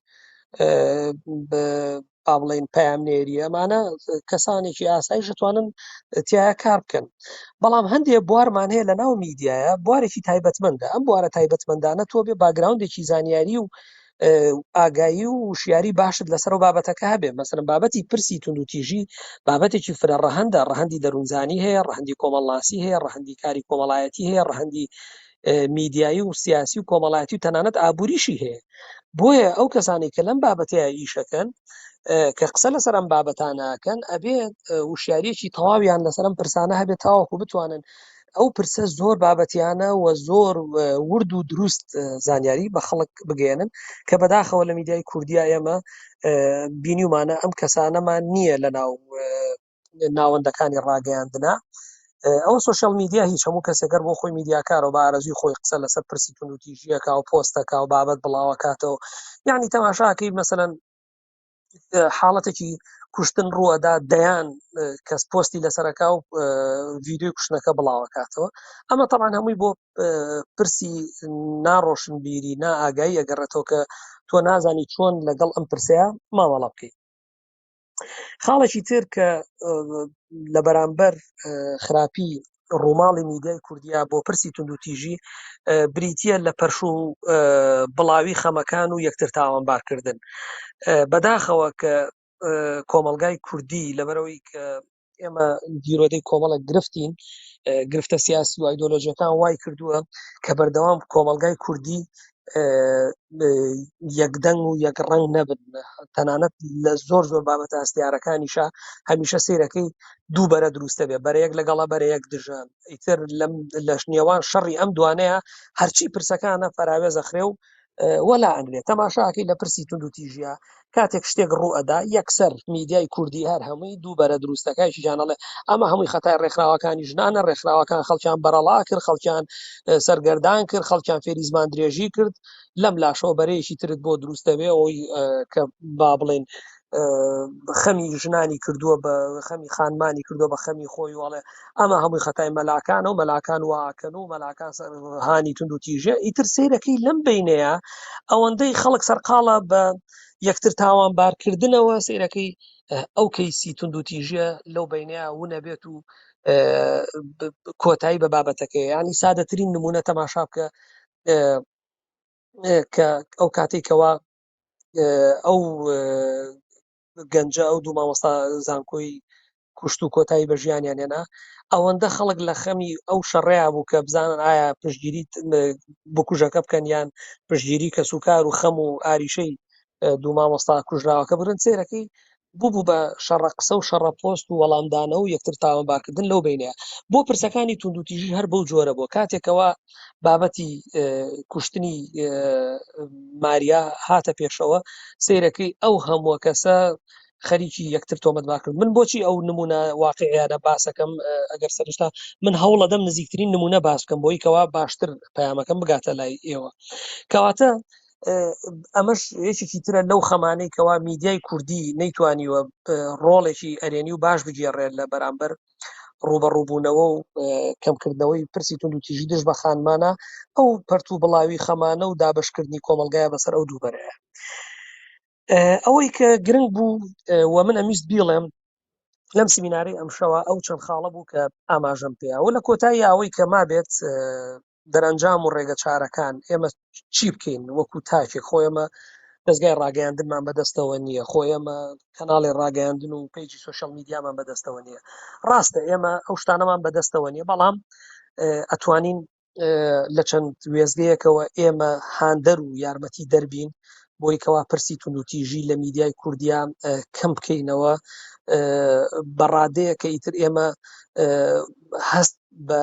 با بڵێین پەیامنێری، ئەمانە کەسانێکی ئاسایش دەتوانن تایە کار بکەن. بەڵام هەندێک بوارمان هەیە لە ناو میدیایە، بوارێکی تایبەتمەندە. ئەم بوارە تایبەتمەندانە تۆ بێ background ێکی زانیاری و ئاگایی و وشیاری باشت لەسەر و بابەتەکە هەبێ. مەسەلەن بابەتی پرسی توندوتیژی بابەتێکی فرە ڕەهەندە، ڕەهەندی دەروونزانی هەیە، ڕەهەندی کۆمەڵناسی هەیە، ڕەهەندی کاری کۆمەڵایەتی هەیە، ڕەهەندی میدیایی و سیاسی و کۆمەڵایەتی و تەنانەت ئابووریشی هەیە. بۆیە ئەو کەسانەی کە لەم بابەتەیە ئیشەکەن، کە قسە لەسەر ئەم بابەتانە ئەکەن، ئەبێ وشیاریەکی تەواویان لەسەر ئەم پرسانە هەبێت تاوەکو بتوانن ئەو پرسە زۆر بابەتیانە و زۆر ورد و دروست زانیاری بە خەڵک بگەیەنن، کە بەداخەوە لە میدیای کوردیا ئێمە بینیومانە ئەم کەسانەمان نییە لە ناو ناوەندەکانی ڕاگەیاندنا. ئەوە سۆشیال میدیا هیچ، هەموو کەسێک بۆ خۆی میدیاکارەوە بە ئارەزووی خۆی قسە لەسەر پرسی توندوتیژیەکە و پۆستەکە و بابەت بڵاوەکاتەوە. یعنی تەماشاکەی مەسەلەن حاڵەتێکی کوشتن ڕووەدا، دەیان کەس پۆستی لەسەرەکە و ڤیدیۆی کوشتنەکە بڵاوەکاتەوە. ئەمە طبعا هەمووی بۆ پرسی ناڕۆشنبیری، نائاگایی ئەگەڕێتەوە کە تۆ نازانی چۆن لەگەڵ ئەم پرسەیە مامەڵە بکەیت. خاڵێکی تر کە لە بەرامبەر خراپی ڕووماڵی میدیای کوردیا بۆ پرسی توندوتیژی بریتییە لە پەرش و بڵاوی خەمەکان و یەکتر تاوانبارکردن. بەداخەوە کە کۆمەڵگای کوردی لەبەرەوەی کە ئێمە گیرۆدەی کۆمەڵێک گرفتین، گرفتە سیاسی و ئایدۆلۆژیەکان وای کردووە کە بەردەوام کۆمەڵگای کوردی یەکدەنگ و یەک ڕەنگ نەبن. تەنانەت لە زۆر زۆر بابەتە هەستیارەکانیشا هەمیشە سەیرەکەی دوو بەرە دروستە بێ، بەرەیەک لەگەڵە بەرەیەک دژە. ئیتر لە نێوان شەڕی ئەم دوانەیە هەرچی پرسەکانە پەراوێز ئەخرێ و وەلا ئەنرێ. تەماشاکەی لە پرسی توندوتیژیە کاتێک شتێک ڕوو ئەدا یەکسەر میدیای کوردی هەر هەمووی دوو بەرە دروستەکە، یەکیان ئەڵێ ئەمە هەمووی خەتای ڕێکخراوەکانی ژنانە، ڕێکخراوەکان خەڵکیان بەرەڵا کرد، خەڵکیان سەرگەردان کرد، خەڵکیان فێری زمان درێژی کرد. لەم لاشەوە بەرەیەکی ترت بۆ دروست دەبێ، ئەوەی کە با بڵێن خەمی ژنانی کردووە بە خەمی خانمانی کردووە بە خەمی خۆی و ئەڵێ ئەمە هەمووی خەتای مەلاکانە و مەلاکان واکەن و مەلاکان هانی توند و تیژە. ئیتر سەیرەکەی لەم بینەیە ئەوەندەی خەڵک سەرقاڵە بە یەکتر تاوانبارکردنەوە، سەیرەکەی ئەو کەیسی توند و تیژە لەو بینەیە ونەبێت و کۆتایی بە بابەتەکەی. ینی سادەترین نمونە تەماشا بکە کە ئەو کاتێک کەوا ئەو گەنجە ئەو دوو مامۆستا زانکۆی کوشت و کۆتایی بە ژیانیان هێنا، ئەوەندە خەڵک لە خەمی ئەو شەڕەیە بوو کە بزانن ئایا پشتگیری بکوژەکە بکەن یان پشتگیری کەسوکار و خەم و ئاریشەی دوو مامۆستا کوژراوەکە بگرن. سەیرەکەی بوو بوو بە شەڕە قسە و شەڕە پۆست و وەڵامدانەوە و یەکتر تاوانبارکردن لەو بینەیە. بۆ پرسەکانی توندوتیژی هەر بەو جۆرە بووە. کاتێکەوە بابەتی کوشتنی ماریا هاتە پێشەوە، سەیرەکەی ئەو هەمووە کەسە خەریکی یەکتر تۆمەتبار کرد. من بۆچی ئەو نمونە واقعیانە باسەکەم؟ ئەگەر سەرشتا من هەوڵەدەم نزیکترین نمونە باس بکەم بۆی کەوا باشتر پەیامەکەم بگاتە لای ئێوە. کەواتە ئەمەش یەکێکی ترە لەو خەمانەی کەوا میدیای کوردی نەیتوانیوە ڕۆڵێکی ئەرێنی و باش بگێڕێت لە بەرامبەر ڕوبەڕووبوونەوە و کەمکردنەوەی پرسی توندوتیژی دژ بە خانمانە، ئەو پەرت و بڵاوی خەمانە و دابشکردنی کۆمەلگایە بەسەر ئەو دوو بەرەیە. ئەوەی کە گرنگ بوو و من ئەمیست بیڵێم لەم سمینارەی ئەمشەوە ئەو چەند خاڵە بوو کە ئاماژەم پێیا و لە کۆتایی ئەوەی کە مابێت دەرەنجام و ڕێگە چارەکان، ئێمە چی بکەین وەکو تاکێک؟ خۆ ئێمە دەستگای ڕاگەیاندنمان بەدەستەوە نییە، خۆ ئێمە کەناڵی ڕاگەیاندن و پەیجی سۆشیال میدیامان بەدەستەوە نییە. ڕاستە ئێمە ئەو شتانەمان بەدەستەوە نییە، بەڵام ئەتوانین لە چەند وێزگەیەکەوە ئێمە هاندەر و یارمەتی دەربین بۆی کەوا پرسی توندوتیژی لە میدیای کوردیا کەم بکەینەوە بەڕادەیە کە ئیتر ئێمە هەست بە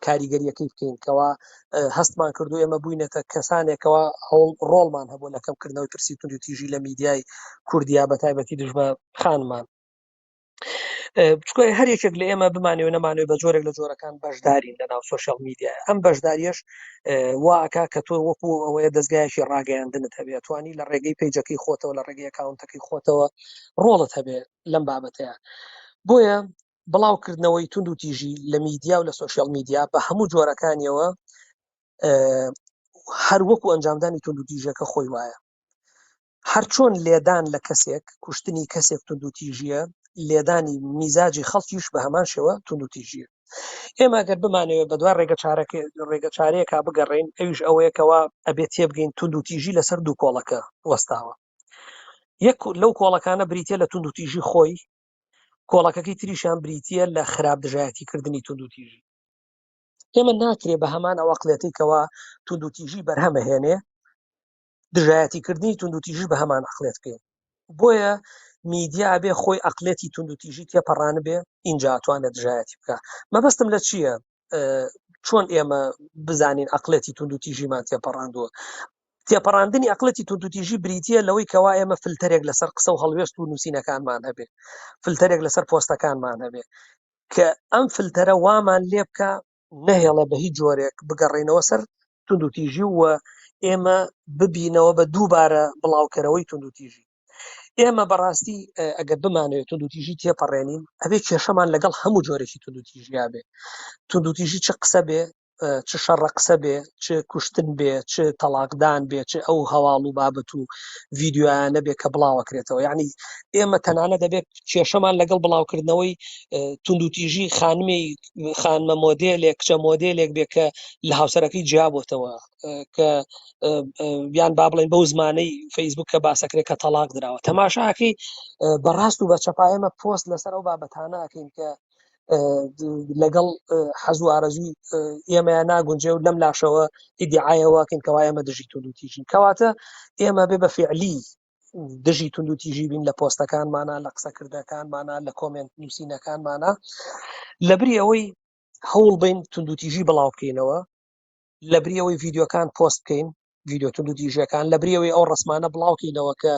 کاریگەریەکەی بکەین، کەوا هەستمان کردو ئێمە بووینەتە کەسانێکەوە هەوڵ ڕۆڵمان هەبوو لە کەمکردنەوەی پرسی توندوتیژی لە میدیای کوردیا بە تایبەتی دژ بە خانمان. چونکە هەر یەکێک لە ئێمە بمانەوێ نەمانەوێ بە جۆرێک لە جۆرەکان بەشدارین لە ناو سۆشیال میدیا. ئەم بەشداریەش واکە کە تۆ وەکو ئەوەیە دەستگایەکی ڕاگەیاندنت هەبێت، توانی لە ڕێگەی پەیجەکەی خۆتەوە، لە ڕێگەی ئەکاونتەکەی خۆتەوە ڕۆڵت هەبێ لەم بابەتەیە. بۆیە بڵاوکردنەوەی توند و تیژی لە میدیا و لە سۆشیال میدیا بە هەموو جۆرەکانیەوە هەر وەکو ئەنجامدانی توند و تیژەکە خۆی وایە. هەرچۆن لێدان لە کەسێک، کوشتنی کەسێک توندوتیژیە، لێدانی میزاجی خەڵکیش بە هەمان شێوە توندوتیژیە. ئێمە گەر بمانەوێت بەدوای ڕێگە چارەیەکا بگەڕێین ئەویش ئەوەیە کەوا ئەبێت تێبگەین توندوتیژی لەسەر دوو کۆڵەکە وەستاوە. یەک لەو کۆڵەکانە بریتە لە توندوتیژی خۆی، کۆڵەکەکەی تریشیان بریتە لە خراپ دژایەتیکردنی توندوتیژی. ئێمە ناکرێ بە هەمان ئەو عەقڵیەتەی کەوا توندوتیژی بەرهەمەهێنێ دژایەتیکردنی توندوتیژی بە هەمان عەقڵیەت بکەین. بۆیە میدیا ئەبێ خۆی عەقڵیەتی توندوتیژی تێپەڕانبێ ئینجا ئەتوانێت دژایەتی بکا. مەبەستم لە چییە؟ چۆن ئێمە بزانین عەقڵیەتی توندوتیژیمان تێپەڕاندووە؟ تێپەڕاندنی عەقڵیەتی توندوتیژی بریتییە لەوەی کەوا ئێمە فلتەرێک لەسەر قسە و هەڵوێست و نووسینەکانمان هەبێ، فلتەرێک لەسەر پۆستەکانمان هەبێ کە ئەم فلتەرە وامان لێ بکا نەهێڵێ بە هیچ جۆرێک بگەڕێینەوە سەر توندوتیژی و ئێمە ببینەوە بە دووبارە بڵاوکەرەوەی توندوتیژی. ئێمە بەڕاستی ئەگەر بمانەوێت توندوتیژی تێپەڕێنین ئەبێ کێشەمان لەگەڵ هەموو جۆرێکی توندوتیژیا بێ. توندوتیژی چ قسە بێ، چ شەڕە قسە بێ، چ کوشتن بێ، چ تەڵاقدان بێ، چ ئەو هەواڵ و بابەت و ڤیدیۆیانە بێ کە بڵاوەکرێتەوە. یعنی ئێمە تەنانەت دەبێت کێشەمان لەگەڵ بڵاوکردنەوەی توندوتیژی خانمی خانمە مۆدێلێک، کچە مۆدێلێک بێ کە لە هاوسەرەکەی جیابۆتەوە، کە یان با بڵێن بەو زمانەی فەیسبوک کە باسەکرێت کە تەلاق دراوە. تەماشاکەی بەڕاست و بە چەپا ئێمە پۆست لەسەر ئەو بابەتانە ئەکەین کە لەگەڵ حەز و ئارەزووی ئێمەیان ناگونجێ و لەم لاشەوە ئیدعایەوە کەین کەوا ئێمە دژی توندوتیژین. کەواتە ئێمە بێ بە فعلی دژی توندوتیژی بین لە پۆستەکانمانە، لە قسەکردەکانمانە، لە کۆمێنت نووسینەکانمانە، لەبری ئەوەی هەوڵ بین توندوتیژی بڵاو بکەینەوە، لەبری ئەوەی ڤیدیۆکان پۆست بکەین، ڤیدیۆ توندوتیژیەکان، لەبری ئەوەی ئەو ڕسمانە بڵاوکەینەوە کە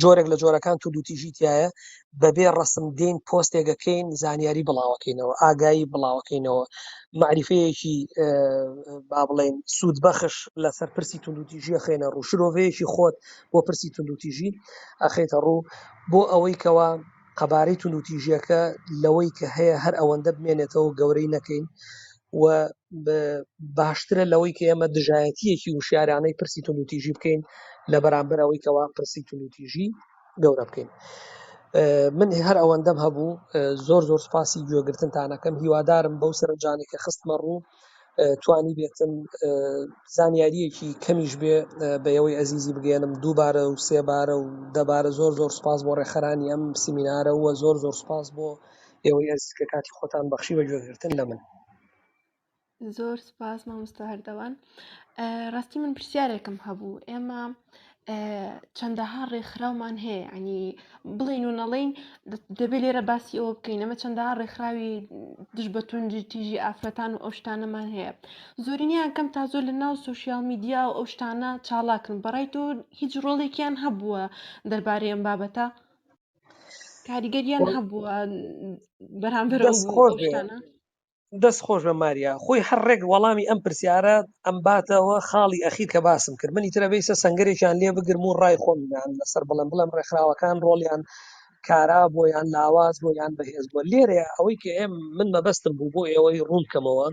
جۆرێک لە جۆرەکان توندوتیژی تایە، بەبێ ڕسم دێین پۆستێکەکەین، زانیاری بڵاوەکەینەوە، ئاگایی بڵاوەکەینەوە، معریفەیەکی با بڵێین سوودبەخش لەسەر پرسی توندوتیژی ئەخەینە ڕوو، شرۆڤەیەکی خۆت بۆ پرسی توندوتیژی ئەخەیتە ڕوو، بۆ ئەوەی کەوا قەبارەی توندوتیژیەکە لەوەی کە هەیە هەر ئەوەندە بمێنێتەوە، گەورەی نەکەین و باشترە لەوەی کە ئێمە دژایەتیەکی وشیارانەی پرسی توندوتیژی بکەین لە بەرامبەر ئەوەی کەوا پرسی توندوتیژی گەورە بکەین. من هەر ئەوەندەم هەبوو. زۆر زۆر سوپاسی گوێگرتنتانەکەم. هیوادارم بەو سەرنجانەی کە خستمە ڕوو توانی بێتم زانیاریەکی کەمیش بێ بە ئێوەی ئەزیزی بگەێنم. دووبارە و سێبارە و دەبارە زۆر زۆر سوپاس بۆ ڕێکخەرانی ئەم سیمینارە و زۆر زۆر سوپاس بۆ ئێوەی ئەزیز کە کاتی خۆتان بەخشی بە گوێگرتن لە من. زۆر سوپاس مامۆستا هەردەوان. ڕاستی من پرسیارێکم هەبوو. ئێمە چەندەها ڕێکخراومان هەیە، ینی بڵین و نەڵین دەبێت لێرە باسی ئەوە بکەین. ئەمە چەندەها ڕێکخراوی دژ بە توندی تیژی ئافرەتان و ئەو شتانەمان هەیە، زۆرینیان کەم تا زۆر لە ناو سوسیال میدیا و ئەو شتانە چاڵاکن. بەڕای تۆ هیچ ڕۆڵێکیان هەبووە دەربارەی ئەم بابەتە؟ کاریگەریان هەبووە بەرامبەر ئەو دەست خۆش بێ. شتانە؟ دەست خۆش بە ماریا. خۆی هەر ڕێک وەڵامی ئەم پرسیارە ئەمباتەوە خاڵی ئەخیر کە باسم کرد. من ئیترە بێسە سەنگەرێکیان لێ بگرم و ڕای خۆمیان لەسەر بڵێم، بڵێم ڕێکخراوەکان ڕۆڵیان کارا بۆ یان لاواز بۆ یان بەهێز بووە. لێرەیە ئەوەی کە ئێم من مەبەستم بوو بۆ ئێوەی ڕوون بکەمەوە،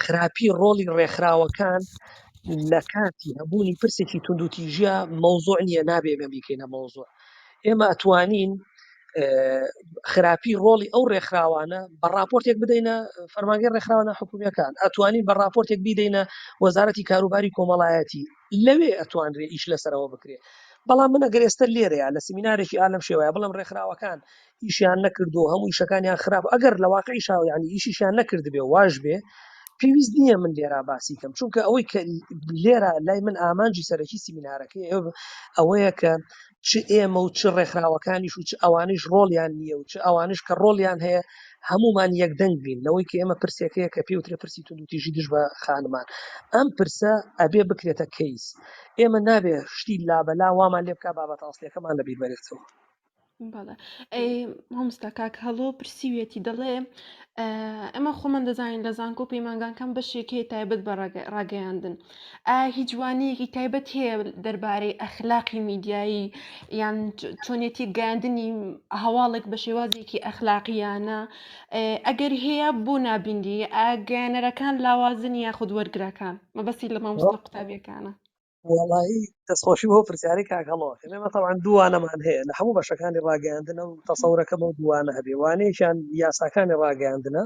خراپی ڕۆڵی ڕێکخراوەکان لە کاتی هەبوونی پرسێکی توندوتیژیە مەوزوع نییە، نابێ ئێمە بیکەینە مەوزوع. ئێمە ئەتوانین خراپی ڕۆڵی ئەو ڕێکخراوانە بە ڕاپۆرتێک بدەینە فەرمانگەی ڕێکخراوە ناحکومیەکان، ئەتوانین بە ڕاپۆرتێک بیدەینە وەزارەتی کاروباری کۆمەڵایەتی، لەوێ ئەتوانرێ ئیش لەسەرەوە بکرێ. بەڵام من ئەگەر ئێستا لێرەیە لە سیمینارێکی ئالەم شێوەیە بڵێم ڕێکخراوەکان ئیشیان نەکردو هەموو ئیشەکانیان خراپ، ئەگەر لە واقعیشا یعنی ئیشیشیان نەکردبێ واش بێ، پێویست نییە من لێرە باسی کەم، چونکە ئەوەی کە لێرە لای من ئامانجی سەرەکی سیمینارەکەی ئەوەیە کە چ ئێمە و چ ڕێکخراوەکانیش و چ ئەوانیش ڕۆڵیان نییە و چ ئەوانیش کە ڕۆڵیان هەیە هەمومان یەکدەنگ بین لەوەی کە ئێمە پرسێکەیە کە پێوترێ پرسی توندوتیژی دژ بە خانمان. ئەم پرسە ئەبێ بکرێتە کەیس. ئێمە نابێ شتی لابەلا وامان لێ بکا بابەتە ئەسڵیەکەمان لەبیر بەرێتەوە. بەڵێ ئەی مامۆستا کاک هەڵۆ پرسیویەتی دەڵێ ئەمە خۆمان دەزانین لە زانکۆ و پەیمانگاکان بەشێک هەیە تایبەت بە ڕاگەیاندن، ئایا هیچ وانەیەکی تایبەت هەیە دەربارەی ئەخلاقی میدیایی یان چۆنیەتی گەیاندنی هەواڵێک بە شێوازێکی ئەخلاقیانە؟ ئەگەر هەیە بۆ نابینری؟ ئایا گەیەنەرەکان لاوازن یاخود وەرگرەکان؟ مەبەستی لە مامۆستا قوتابیەکانە. وەڵایی دەستخۆشی بۆ پرسیاری کاک هەڵۆ ئەکەم. ئێمە تەبعەن دوو وانەمان هەیە لە هەموو بەشەکانی ڕاگەیاندنە و تەسەورەکە بەو دوو وانە هەبێ. وانەیەکیان یاساکانی ڕاگەیاندنە،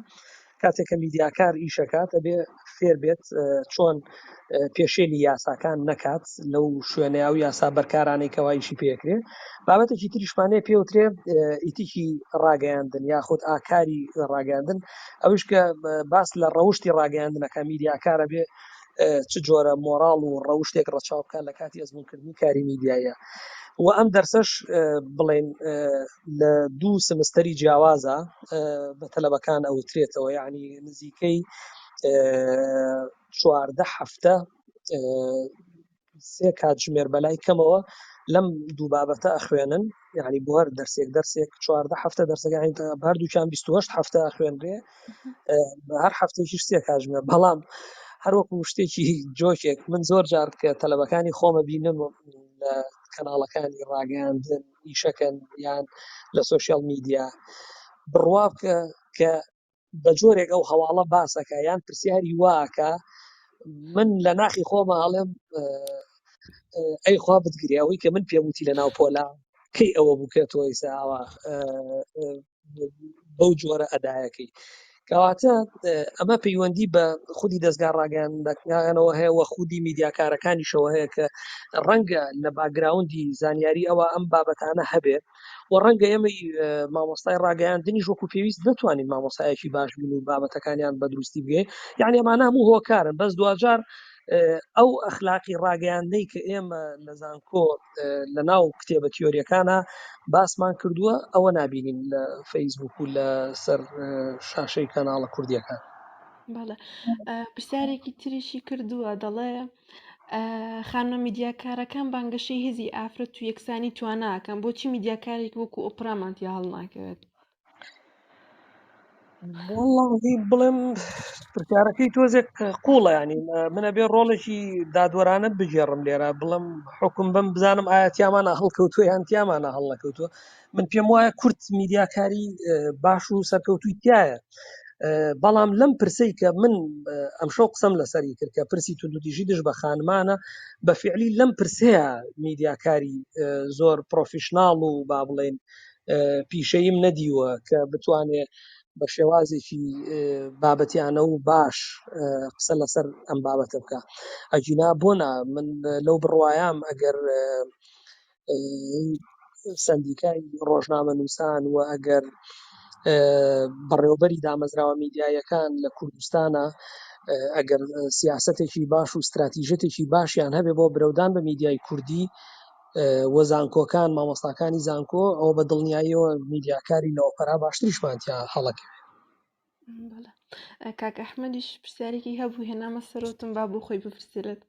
کاتێک کە میدیاکار ئیشەکات ئەبێ فێر بێت چۆن پێشێلی یاساکان نەکات لەو شوێنەیە و یاسا بەرکارانەی کەوا ئیشی پێکرێ. بابەتێکی تریشمان هەیە پێوترێ ئیتیکی ڕاگەیاندن یاخود ئاکاری ڕاگەیاندن، ئەویش کە باس لە ڕەوشتی ڕاگەیاندنەکە میدیاکارە بێ چ جۆرە مۆراڵ و ڕەوشتێک ڕەچاو بکات لە کاتی ئەزموونکردنی کاری میدیایە. و ئەم دەرسەش بڵێن لە دوو سمستەری جیاوازە بە تەلەبەکان ئەوترێتەوە، یعنی نزیکەی 14 هەفتە سێ کاتژمێر بەلای کەمەوە لەم دوو بابەتە ئەخوێنن، یعنی بۆ هەر دەرسێک دەرسێک 14 هەفتە دەرسەکە، یعنی بە هەردووکیان 28 هەفتە ئەخوێنرێ، بە هەر هەفتەیەکیش سێ کاتژمێر. بەڵام هەروەکو شتێکی جۆکێک من زۆر جار کە تەلەبەکانی خۆمە بینم لە کەناڵەکانی ڕاگەیاندن ئیشەکەن یان لە سۆشیال میدیا، بڕوا بکە کە بە جۆرێک ئەو هەواڵە باسەکە یان پرسیاری واکە، من لە ناخی خۆمە ئەڵێم ئەی خوا بتگرێ ئەوەی کە من پێم وتی لە ناو پۆلا کەی ئەوە بوو کە تۆ ئێستا ئاوا بەو جۆرە ئەدایەکەی. کەواتە ئەمە پەیوەندی بە خودی دەزگا ڕاگەیاندنەکانەوە هەیە و خودی میدیاکارەکانیشەوە هەیە کە ڕەنگە لە باکگراوندی زانیاری ئەوە ئەم بابەتانە هەبێت و ڕەنگە ئێمەی مامۆستای ڕاگەیاندنیش وەکو پێویست نەتوانین مامۆستایەکی باش بین و بابەتەکانیان بە دروستی بگەین. یعنی ئەمانە هەموو هۆکارن، بەس دواجار ئەو ئەخلاقی ڕاگەیاندنەی کە ئێمە لە زانکۆ لە ناو کتێبە تیۆریەکانە باسمان کردووە ئەوە نابینین لە فەیسبوک و لە سەر شاشەی کەناڵە کوردیەکان. بەڵێ پرسیارێکی تریشی کردووە، دەڵێ خانمە میدیاکارەکان بانگەشەی هێزی ئافرەت و یەکسانی تواناکەن، بۆچی میدیاکارێک وەکو ئۆپرامان تیا هەڵناکەوێت؟ وەڵڵاهی بڵێم پرسیارەکەی تۆزێک قوڵە، ینی من ئەبێ ڕۆڵێکی دادوەرانە بگێڕم لێرە، بڵێم حکم بم بزانم ئایا تیامانە هەڵکەوتووە یان تیامانە هەڵنەکەوتووە. من پێم وایە کورد میدیاکاری باش و سەرکەوتووی تایە، بەڵام لەم پرسەی کە من ئەمشەو قسەم لەسەری کرد کە پرسی توندوتیژی دژ بە خانمانە، بە فعلی لەم پرسەیە میدیاکاری زۆر پرۆفیشناڵ و با بڵێن پیشەییم نەدیوە کە بتوانێ بە شێوازێکی بابەتیانە و باش قسە لەسەر ئەم بابەتە بکە. ئەگینا بۆنا من لەو بڕوایام ئەگەر سندیکای ڕۆژنامە نووسان و ئەگەر بەڕێوبەری دامەزراوە میدیایەکان لە کوردستانە ئەگەر سیاسەتێکی باش و استراتیژەتێکی باشیان هەبێ بۆ برەودان بە میدیای کوردی و زانکۆکان، مامۆستاکانی زانکۆ، ئەوە بە دڵنیاییەوە میدیاکاری لە ئۆپەرا باشتریشمان تیا هەڵەکەوێت. بەڵێ کاک ئەحمەدیش پرسیارێکی هەبوو هێنامە سەرۆتم با بۆ خۆی بپرسێت.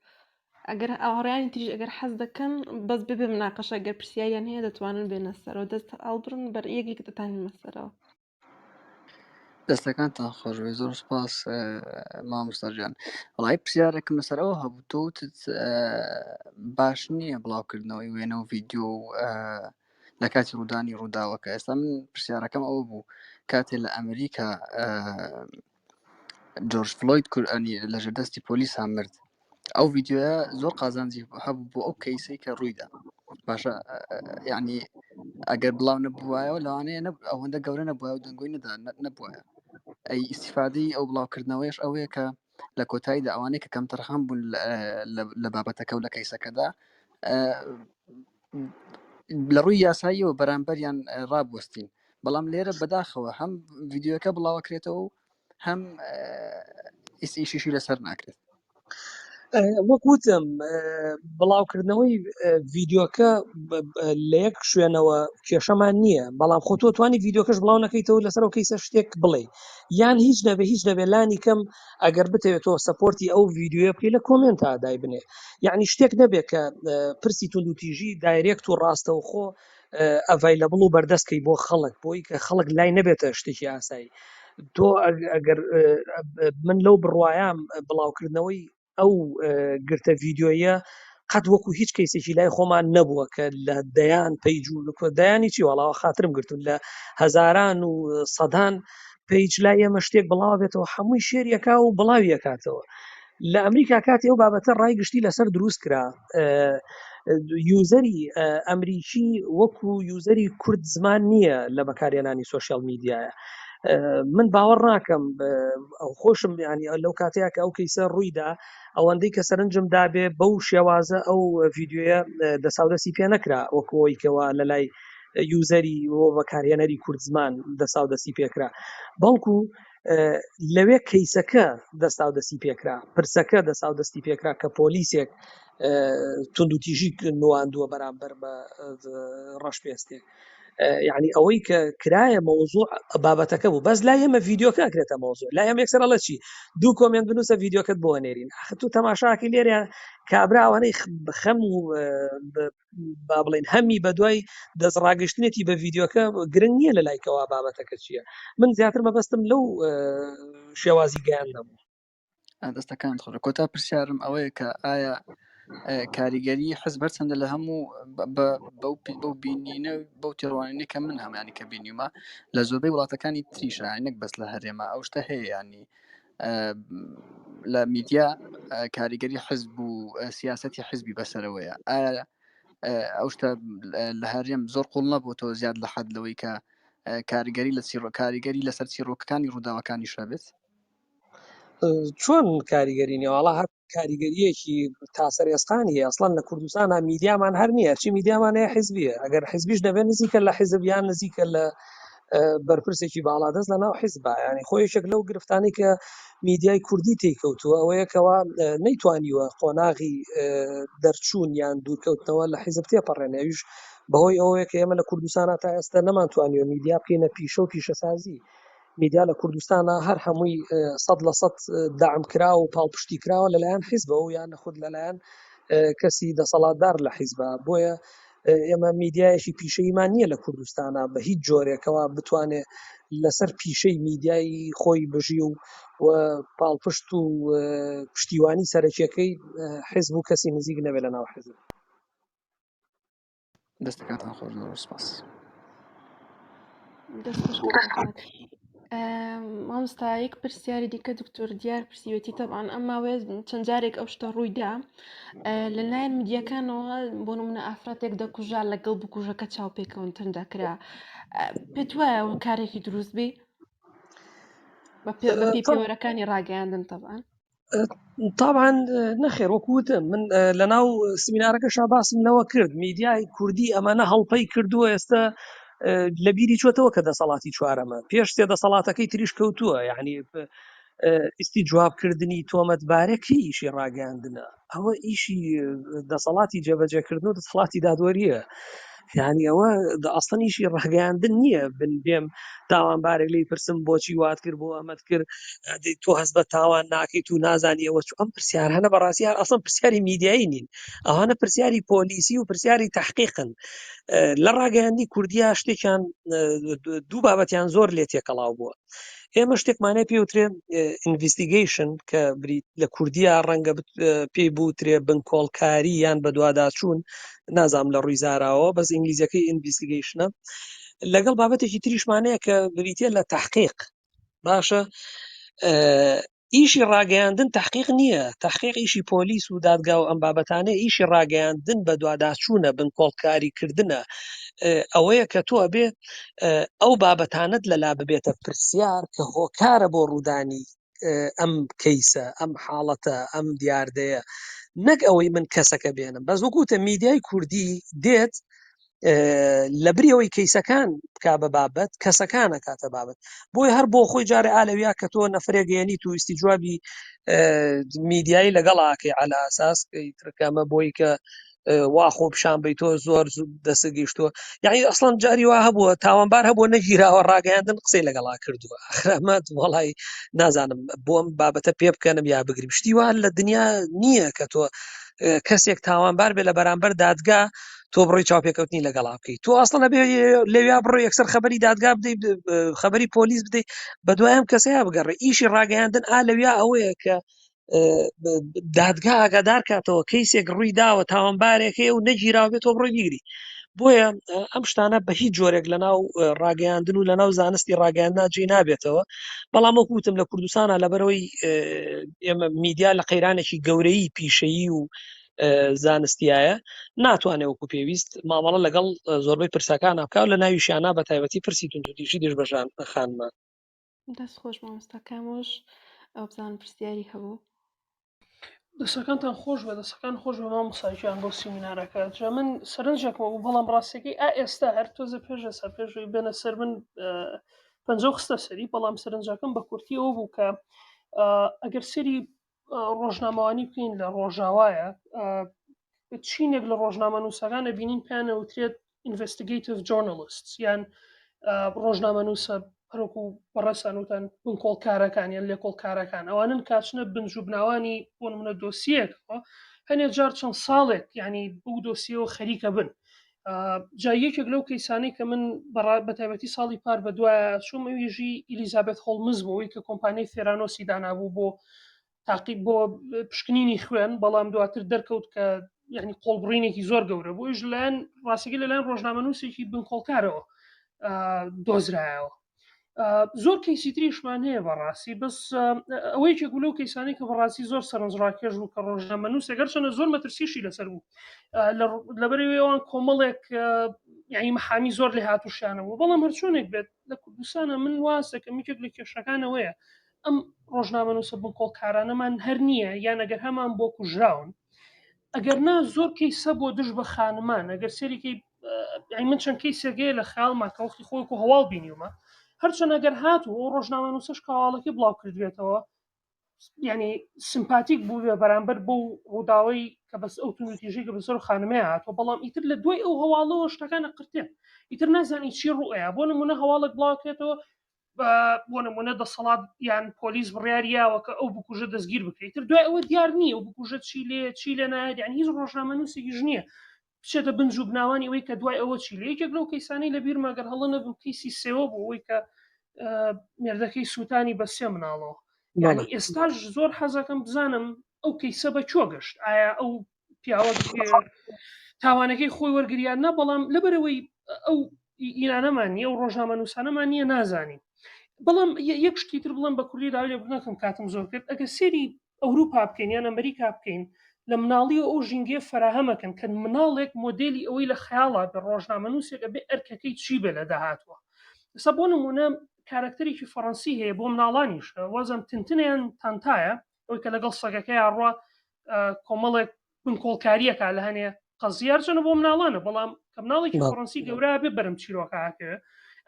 ئەگەر ئاوڕیانی تریش ئەگەر حەز دەکەن بەس ببێ مناقەشە، ئەگەر پرسیاریان هەیە دەتوانن بێنە سەرەوە، دەست هەڵبڕن بەر یەکێک دەتانهێنمە سەرەوە. دەستەکانتان خۆش بێ، زۆر سپاس مامۆستا گیان. وەڵای پرسیارێکم لەسەر ئەوە هەبوو، تۆ وتت باش نییە بڵاوکردنەوەی وێنە و ڤیدیۆ و لە کاتی ڕوودانی ڕووداوەکە. ئێستا من پرسیارەکەم ئەوە بوو کاتێ لە ئەمریکا جۆرج فلۆید کورانی لە ژێردەستی پۆلیسا مرد، ئەو ڤیدیۆیە زۆر قازانجی هەبوو بۆ ئەو کەیسەی کە ڕوویدا. باشە یعنی ئەگەر بڵاو نەبووایەوە لەوانەیە ئەوەندە گەورە نەبووە و دەنگۆی نەدا نەبووایە. ئەی ئیسیفادەی ئەو بڵاوکردنەوەیش ئەوەیە کە لە کۆتاییدا ئەوانەی کە کەمتەرخەم بوون لە بابەتەکە و لە کەیسەکەدا لە ڕووی یاساییەوە بەرامبەریان ڕابوەستین. بەڵام لێرە بەداخەوە هەم ڤیدیۆکە بڵاوەکرێتەوە و هەم ئیشیشی لەسەر ناکرێت. وەک وتم بڵاوکردنەوەی ڤیدیۆکە لە یەک شوێنەوە کێشەمان نییە، بەڵام خۆ تۆ توانی ڤیدیۆکەش بڵاو نەکەیتەوە لەسەر ئەو کەیسە شتێک بڵێ یان هیچ نەبێ، هیچ نەبێ لانی کەم ئەگەر بتەوێت تۆ support ی ئەو ڤیدیۆیە بکەی لە comment ا دایبنێ، یعنی شتێک نەبێ کە پرسی توندوتیژی direct و ڕاستەوخۆ available و بەردەستکەی بۆ خەڵک، بۆی کە خەڵک لای نەبێتە شتێکی ئاسایی. تۆ ئەگەر من لەو بڕوایام بڵاوکردنەوەی ئەو گرتە ڤیدیۆیە قەت وەکو هیچ کەیسێکی لای خۆمان نەبووە کە لە دەیان page و دەیانی چی وەڵاوە خاترم گرتون لە هەزاران و سەدان page لای ئێمە شتێک بڵاو بێتەوە هەمووی share یەکا و بڵاویەکاتەوە. لە ئەمریکا کاتی ئەو بابەتە ڕای گشتی لەسەر دروست کرا user ی ئەمریکی وەکو user ی کورد زمان نییە لە بەکارهێنانی social media یە من باوەڕ ناکەم خۆشم ینی لەو کاتەیە کە ئەو کەیسە ڕوویدا ئەوەندەی کە سەرنجم دابێ بەو شێوازە ئەو ڤیددیوە دەساودەسی پێ نەکرا وەکەوەی کەوا لە لای user ی بۆ بەکارهێنەری کورد زمان دەساودەسی پێکرا بەڵکو لەوێ کەیسەکە دەستاودەستی پێکرا پرسەکە دەستاودەستی پێکرا کە پۆلیسێک توندوتیژی نواندووە بەرامبەر بە ڕەشپێستێک یعنی ئەوەی کە کرایە مەوزوع بابەتەکە بوو بەس لای ئێمە ڤیددیوکە ئەکرێتە مەوزوع لای ئەم یەکسەر ئەڵێ چی دوو comment بنووسە ڤیددیوکەت بۆ نێرین ئاخر تو تەماشاکی لێرە کابرا ئەوانەی خەم و با بڵێن هەمی بە دوای دەستڕاگەشتنێتی بە ڤیددیوکە گرنگ نییە لە لایکەوە بابەتەکە چییە من زیاتر مەبەستم لەو شێوازی گەیان نەبوو دەستەکان خۆش کۆتا پرسیارم ئەوەیە کە ئایا کاریگەری حزب هەرچەندە لە هەموو بەو بینینە بەو تێڕوانینە کە من هەمانی کە بینیومە لە زۆربەی وڵاتەکانی تریشە نەک بەس لە هەرێمە ئەو شتە هەیە ینی لە میدیا کاریگەری حزب و سیاستی حزبی بەسەرەوەیە ئایا ئەو شتە لە هەرێم زۆر قوڵ نەبووتەوە زیاد لە حەد لەوەی کە کاریگەری لە چیڕۆ کاریگەری لەسەر چیڕۆکەکانی ڕووداوەکانی شەبێت چۆن کاریگەری نیە؟ هەر کاریگەریەکی تاسەر ئێسقانی هەیە ئەسڵەن لە کوردستانە میدیامان هەر نییە چی میدیامان هەیە حیزبیە ئەگەر حیزبیش دەبێت نزیکە لە حیزب یان نزیکە لە بەرپرسێکی باڵادەست لە ناو حیزبا ینی خۆ یەکێک لەو گرفتانی کە میدیای کوردی تێکەوتووە ئەوەیە کەوا نەیتوانیوە قۆناغی دەرچوون یان دوورکەوتنەوە لە حیزب تێپەڕێنێ ئەویش بەهۆی ئەوەیە کە ئێمە لە کوردستانە تا ئێستا نەمانتوانیوە میدیا بکەینە پیشە و پیشەسازی میدیا لە کوردستانە هەر هەمووی 100% دەعم کرا و پاڵپشتی کراوە لەلایەن حیزبەوە یان خود لەلایەن کەسی دەسەڵاتدار لە حیزبە بۆیە ئێمە میدیایەکی پیشەییمان نییە لە کوردستانە بە هیچ جۆرێکەوە بتوانێت لەسەر پیشەی میدیایی خۆی بژی و و پاڵپشت و پشتیوانی سەرەکیەکەی حزب و کەسی نزیک نەبێت لە ناو حزب. دەستەکانتان خۆش زۆر سپاس. دەست خۆش کاک ئەحمەد. مامۆستا یەک پرسیاری دیکە دکتۆر دیار پرسیوێتی تەبان ئەم ماوەیە چەند جارێک ئەو شتە ڕوویدا لەلایەن میدیاکانەوە بۆ نمونە ئافرەتێک دەکوژا لەگەڵ بکوژەکە چاوپێکەوتن دەکرا پێت وایە کارێکی دروست بی بە پێی پێوەرەکانی ڕاگەیاندن تەبان طبعا نەخێر وەکو وتم من لەناو سمینارەکەشا باسم لەوە کرد میدیای کوردی ئەمانە هەڵپەی کردووە ئێستا لە بیری چۆتەوە کە دەسەڵاتی چوارەمە پێش سێ دەسەڵاتەکەی تریش کەوتووە یعنی ئیستی جوابکردنی تۆمەتبارێک ئیشی ڕاگەیاندنە ئەوە ئیشی دەسەڵاتی جێبەجێکردن و دەسەڵاتی دادوەریە یعنی ئەوە ئەسڵەن ئیشی ڕاگەیاندن نییە بن بێم تاوانبارێک لی پرسم بۆچی وات کرد بۆ ئەمەت کرد تۆ هەست بە تاوان ناکەیت و نازانی ئەوە ئەم پرسیارانە بەڕاستی هەر ئەسڵەن پرسیاری میدیایی نین ئەوانە پرسیاری پۆلیسی و پرسیاری تحقیقن لە ڕاگەیاندنی کوردیا شتێکیان دوو بابەتیان زۆر لێ تێکەڵاو بووە ئێمە شتێکمانە پێوترێ investigation کە بریت لە کوردیا ڕەنگە پێی بوترێ بنکۆڵکاری یان بەدواداچوون نازانم لە ڕووی زاراوە بەس ئینگلیزیەکەی investigation ە لەگەڵ بابەتێکی تریشمانەیە کە بریتە لە تحقیق باشە ئیشی ڕاگەیاندن تحقیق نییە تحقیق ئیشی پۆلیس و دادگا و ئەم بابەتانە ئیشی ڕاگەیاندن بە دواداچوونە بنکۆڵکاری کردنە ئەوەیە کە تۆ ئەبێ ئەو بابەتانت لەلا ببێتە پرسیار کە هۆکارە بۆ ڕوودانی ئەم کەیسە ئەم حاڵەتە ئەم دیاردەیە نەک ئەوەی من کەسەکە بێنم بەس وەکوتە میدیای کوردی دێت لە بری ئەوەی کەیسەکان بک بە بابەت کەسەکان ئەکاتە بابەت بۆی هەر بۆ خۆی جارێ ئالەویا کە تۆ نەفرێک گەێنیت و ئیستی جوابی میدیایی لەگەڵاکەی علا ئەساس ترکەمە بۆی کە وا خۆ پیشان بی تۆ زۆر زوو دەست گەیشتووە یعنی ئەسڵەن جاری وا هەبووە تاوانبار هەبووە نەگیراوە ڕاگەیاندن قسەی لەگەڵا کردووە ئەخرامات وەڵی نازانم بۆم بابەتە پێ بکەنم یا بگریم شتی وا لە دنیا نییە کە تۆ کەسێک تاوانبار بێ لە بەرامبەر دادگا تۆ بڕۆی چاوپێکەوتنی لەگەڵا بکەیت تۆ ئەسڵەن ئەبێ لەویا بڕۆ یەکسەر خەبەری دادگا بدەیت خەبەری پۆلیس بدەیت بە دوای ئەم کەسەیە بگەڕێ ئیشی ڕاگەیاندن ئا لەویا ئەوەیە کە دادگا ئاگادار کاتەوە کەیسێک ڕووی داوە تاوانبارێک هەیە و نەگیراوە بێت تۆ بڕۆی بیگری. بۆیە ئەم شتانە بە هیچ جۆرێک لە ناو ڕاگەیاندن و لە ناو زانستی ڕاگەیاندنا جێ نابێتەوە. بەڵام وەکو وتم لە کوردستانە لەبەرەوەی ئێمە میدیا لە قەیرانێکی گەورەی پیشەیی و زانستیایە ناتوانێت وەکو پێویست مامەڵە لەگەڵ زۆربەی پرسەکان بکات لە ناویشیانە بە تایبەتی پرسی توندوتیژی دژ بە ژان خانمان. دەست خۆش مامۆستا کامۆش ئەو بزانم پرسیاری هەبوو. دەسەکانتان خۆش بێ دەسەکان خۆش بێ مامۆستا گیان بۆ سیمینارەکە. جا من سەرنجێکم بوو بەڵام ڕاستیەکەی ئا ئێستا هەر تۆزە پێش ئێستا پێش ئەوەی بێنە سەر من پەنجە و خستە سەری، بەڵام سەرنجەکەم بە کورتی ئەوە بوو کە ئەگەر سەری ڕۆژنامەوانی بکەین لە ڕۆژاوایە چینێک لە ڕۆژنامەنووسەکان ئەبینین پێیان ئەوترێت investigative journalists یان ڕۆژنامەنووسە هەروەکو بەڕێزتان وتان بنکۆڵکارەکان یان لێکۆڵکارەکان ئەوانن کاچنە بنج و بناوانی بۆ نمونە دۆسیەکەوە هەنێ جار چەند ساڵێک ینی بەو دۆسیەوە خەریکە بن. جا یەکێک لەو کەیسانەی کە من بە تایبەتی ساڵی پار بە دوایە چووم ئەویژی ئیلیزابێت هۆڵمز بوو کە کۆمپانیای ثێرانۆسی دانابوو بۆ تاقی بۆ پشکنینی خوێن، بەڵام دواتر دەرکەوت کە یعنی قۆڵبڕینێکی زۆر گەورە بوو، ئەویش لەلایەن ڕاستەکەی لەلایەن ڕۆژنامەنووسێکی بنکۆڵکارەوە دۆزرایەوە. زۆر کەیسی تریشمان هەیە بەڕاستی، بەس ئەوە یەکێک بوو لەو کەیسانەی کە بەڕاستی زۆر سەرنجڕاکێش بوو کە ڕۆژنامەنووسێک هەرچەندە زۆر مەترسیشی لەسەر بوو، لەبەرەوەی ئەوان کۆمەڵێک یعنی محامی زۆر لێ هاتووشیانە بوو، بەڵام هەرچۆنێک بێت لە کوردستانە من واسەکەم یەکێک لە کێشەکانەوەیە ئەم ڕۆژنامەنووسە بنکۆڵکارانەمان هەر نییە، یان ئەگەر هەمان بۆ کوژراون، ئەگەر نا زۆر کەیسە بۆ دژ بە خانمان. ئەگەر سەریکەی یعنی من چەند کەیسێک هەیە لە خەیاڵما کە وەختی خۆی و هەواڵ بینیومە، هەرچەند ئەگەر هاتوو ئەو ڕۆژنامەنووسەش کە هەواڵەکەی بڵاو کردبێتەوە یعنی سمپاتیک بوو بێ بەرامبەر بەو ڕووداوەی کە بەس ئەو توندوتیژی کە بەسەر خانمەیە هاتووە، بەڵام ئیتر لە دوای ئەو هەواڵەوە شتەکانە قرتێن، ئیتر نازانی چی ڕوئەیە. بۆ نمونە هەواڵێک بڵاو کرێتەوە بۆ نمونە دەسەڵات یان پۆلیس بڕیاری یاوە کە ئەو بکوژە دەستگیر بکرێت، ئیتر دوای ئەوە دیار نییە ئەو بکوژە چی لێ چی لێ نایەت، یعنی هیچ ڕۆژنامەنووسێکیش نییە بچێتە بنج و بناوانی ئەوەی کە دوای ئەوە چی لێ. یەکێک لەو کەیسانەی لە بیرمە گەر هەڵە نەبم کەیسی سێوە بوو، ئەوەی کە مێردەکەی سووتانی بە سێ مناڵەوە. یعنی ئێستاش زۆر حەزەکەم بزانم ئەو کەیسە بە کوێ گەشت، ئایا ئەو پیاوە تاوانەکەی خۆی وەرگریان نا، بەڵام لەبەرەوەی ئەو ئیرانەمان نییە و ڕۆژنامەنووسانەمان نییە نازانین. بەڵام یەک شتی تر بڵێم بە کوردی داوای لێ بکەم کاتم زۆر کرد، ئەگەر سێری ئەوروپا بکەین یان ئەمریکا بکەین لە مناڵیەوە ئەو ژینگەیە فەراهەمەکەن کە مناڵێک مۆدێلی ئەوەی لە خەیاڵا بێ ڕۆژنامەنووسێک ئەبێ ئەرکەکەی چی بێ لە داهاتووە. ئێستا بۆ نمونە کارەکتەرێکی فەڕەنسی هەیە بۆ مناڵانیش وازم تنتنیان تانتایە، ئەوەی کە لەگەڵ سەگەکەی ڕوا کۆمەڵێک بنکۆڵکاریەکە لە هەنێ قەزیە، هەرچەندە بۆ مناڵانە بەڵام کە مناڵێکی فەڕەنسی گەورە بێ بەرم چیرۆکەکەوێ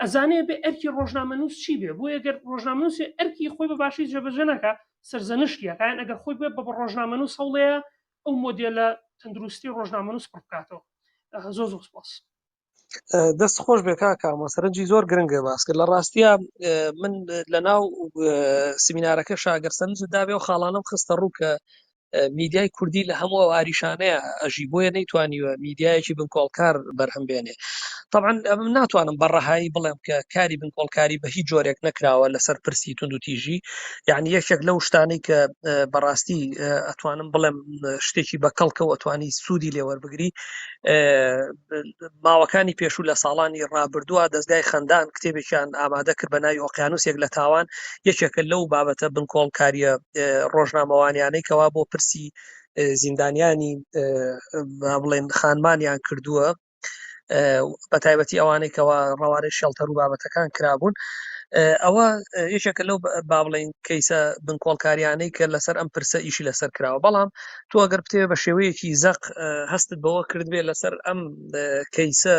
ئەزانێ بێ ئەرکی ڕۆژنامەنووس چی بێ. بۆ ئەگەر ڕۆژنامەنووسی ئەرکی خۆی بە باشی جێبەجێ نەکا سەرزەنشتیەکان، ئەگەر خۆی بێ بە ڕۆژنامەنووس هەوڵەیە ئەو مۆدێلە تەندروستی ڕۆژنامەنووس پڕ بکاتەوە. زۆر زۆر سپاس. دەست خۆش بێ کاکە، سەرنجی زۆر گرنگە باس کرد. لە ڕاستیە من لە ناو سمینارەکە شاگەر سەرنج دابێ و خاڵانم خستە ڕوو کە میدیای کوردی لە هەموو ئەو ئاریشانەیە ئەژی، بۆیە نەیتوانیوە میدیایەکی بنکۆڵکار بەرهەم بێنێ. طبعا ئەمە ناتوانم بە ڕەهایی بڵێم کە کاری بنکۆڵکاری بە هیچ جۆرێک نەکراوە لەسەر پرسی توندوتیژی. یعنی یەکێک لەو شتانەی کە بەڕاستی ئەتوانم بڵێم شتێکی بە کەڵکە و ئەتوانی سوودی لێوەربگری، ماوەکانی پێشوو لە ساڵانی ڕابردووە دەستگای خەندان کتێبێکیان ئامادە کرد بە ناوی ئۆقیانوسێک لە تاوان، یەکێکە لەو بابەتە بنکۆڵکاریە ڕۆژنامەوانیانەی کەوا بۆ پرسی زیندانیانی بڵێن خانمانیان کردووە، بە تایبەتی ئەوانەی کەوا ڕەوانەی شێڵتەر و بابەتەکان کرابوون. ئەوە یەکێکە لەو با بڵێین کەیسە بنکۆڵکاریانەی کە لەسەر ئەم پرسە ئیشی لەسەر کراوە. بەڵام تۆ ئەگەر بتەوێت بە شێوەیەکی زەق هەستت بەوە کردبێ لەسەر ئەم کەیسە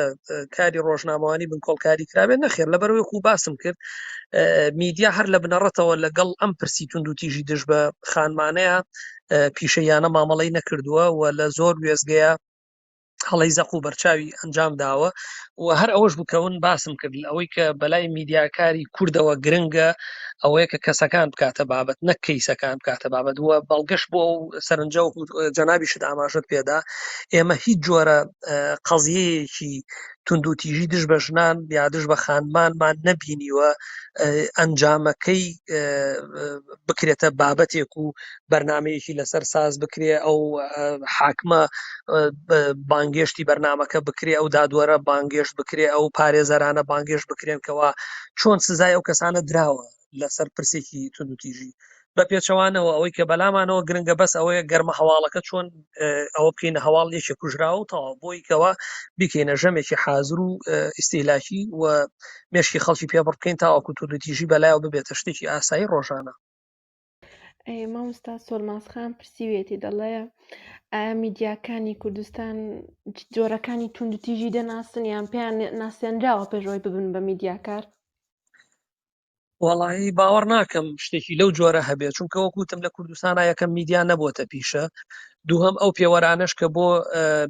کاری ڕۆژنامەوانی بنکۆڵکاری کرابێت، نەخێر. لەبەرەوەی وەکو باسم کرد میدیا هەر لە بنەڕەتەوە لەگەڵ ئەم پرسی توندوتیژی دژ بە خانمانەیە پیشەیانە مامەڵەی نەکردووە و لە زۆر وێزگەیە هەڵەی زەق و بەرچاوی ئەنجام داوە. و هەر ئەوەش بوو کە من باسم کرد ئەوەی کە بەلای میدیاکاری کوردەوە گرنگە ئەوەیە کە کەسەکان بکاتە بابەت نەک کەیسەکان بکاتە بابەت وە بەڵگەش بۆ ئەو سەرنجە و جەنابیشت ئاماژەت پێدا ئێمە هیچ جۆرە قەزیەیەکی توندوتیژی دژ بە ژنان یا دژ بە خانمانمان نەبینیوە ئەنجامەکەی بکرێتە بابەتێک و بەرنمەیەکی لەسەر ساز بکرێ ئەو حاکمە بانگێشتی بەرنمەکە بکرێ ئەو دادوەرە بانگێشت بکرێ ئەو پارێزەرانە بانگێشت بکرێن کەوا چۆن سزای ئەو کەسانە دراوە لەسەر پرسێکی توندوتیژی بە پێچەوانەوە ئەوەی کە بەلامانەوە گرنگە بەس ئەوەیە گەرمە هەواڵەکە چۆن ئەوە بکەینە هەواڵ یەکێ کوژراوە و تەواو بۆی کەوا بیکەینە ژەمێکی حازر و ئیستیلاکی و مێشکی خەڵکی پێ بڕ بکەین تاوەکو توندوتیژی بەلایەوە ببێتە شتێکی ئاسایی ڕۆژانە. ئەی مامۆستا سۆلماز خان پرسیویەتی دەڵێ ئایا میدیاکانی کوردستان جۆرەکانی توندوتیژی دەناسن یان پێیان ناسێنراوە پێش ئەوەی ببن بە میدیاکار؟ وەڵایی باوەڕ ناکەم شتێکی لەو جۆرە هەبێت چونکە وەک وتم لە کوردستانە یەکەم میدیا نەبووەتە پیشە دووهەم ئەو پێوەرانەش کە بۆ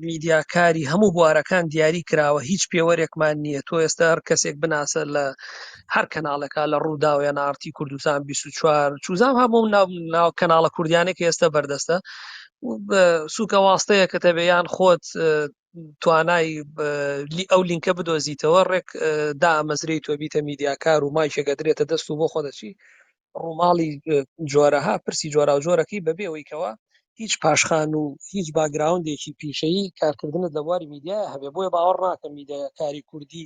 میدیاکاری هەموو بوارەکان دیاری کراوە هیچ پێوەرێکمان نییە تۆ ئێستا هەر کەسێک بناسە لە هەر کەناڵێکا لە ڕووداو یان ئارتی کوردستان 24 چوزام هەموو ناو ناو کەناڵە کوردیانێک کە ئێستا بەردەستە سوکە واستەیەکە تەبێ یان خۆت توانای ئەو لینکە بدۆزیتەوە ڕێک دامەزرێی تۆ بیتە میدیاکار و مایکێک ئەدرێتە دەست و بۆ خۆ دەچی ڕووماڵی جۆرەها پرسی جۆراوجۆرەکەی بەبێ ئەوەی کەوا هیچ پاشخان و هیچ باگراوندێکی پیشەیی کارکردنت لە بواری میدیایا هەبێ بۆیە باوەڕ ناکەم میدیاکاری کوردی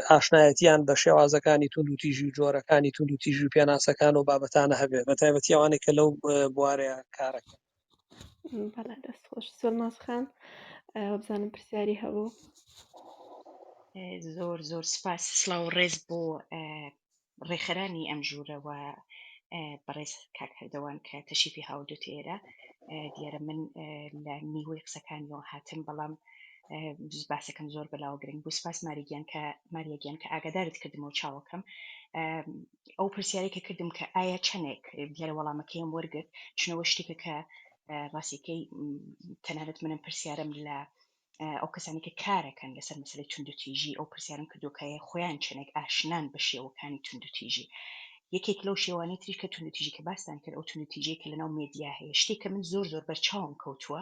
ئاشنایەتیان بە شێوازەکانی توندوتیژی و جۆرەکانی توندوتیژی و پێناسەکان و بابەتانە هەبێ بە تایبەتی ئەوانەی کە لەو بوارەیە کارەکەن. بەڵێ دەست خۆش سۆلماز خان وابزانم پرسیاری هەبوو. زۆر زۆر سپاس سڵاو و ڕێز بۆ ڕێکخەرانی ئەم ژوورە و بەڕێز کاک هەردەوان کە تەشریفی هاوردوتە ئێرە دیارە من لە نیوەی قسەکانیەوە هاتم بەڵام باسەکەم زۆر بەلاوە گرنگ بوو سپاس ماری گیان کە ماریا گیان کە ئاگادارت کردمەوە چاوەکەم ئەو پرسیارێک کە کردم کە ئایا چەندێک دیارە وەڵامەکەیم وەرگرت چونەوە شتێکە کە ڕاستیەکەی تەنانەت منم پرسیارم لە ئەو کەسانی کە کارەکەن لەسەر مەسەلەی توندوتیژی ئەو پرسیارم کردووە کە خۆیان چەندێک ئاشنان بە شێوەکانی توندوتیژی یەکێک لەو شێوانەی تریش کە توندوتیژی کە باستان کرد ئەو توندوتیژیەی کە لەناو مێدیا هەیە شتێک کە من زۆر زۆر بەرچاوم کەوتووە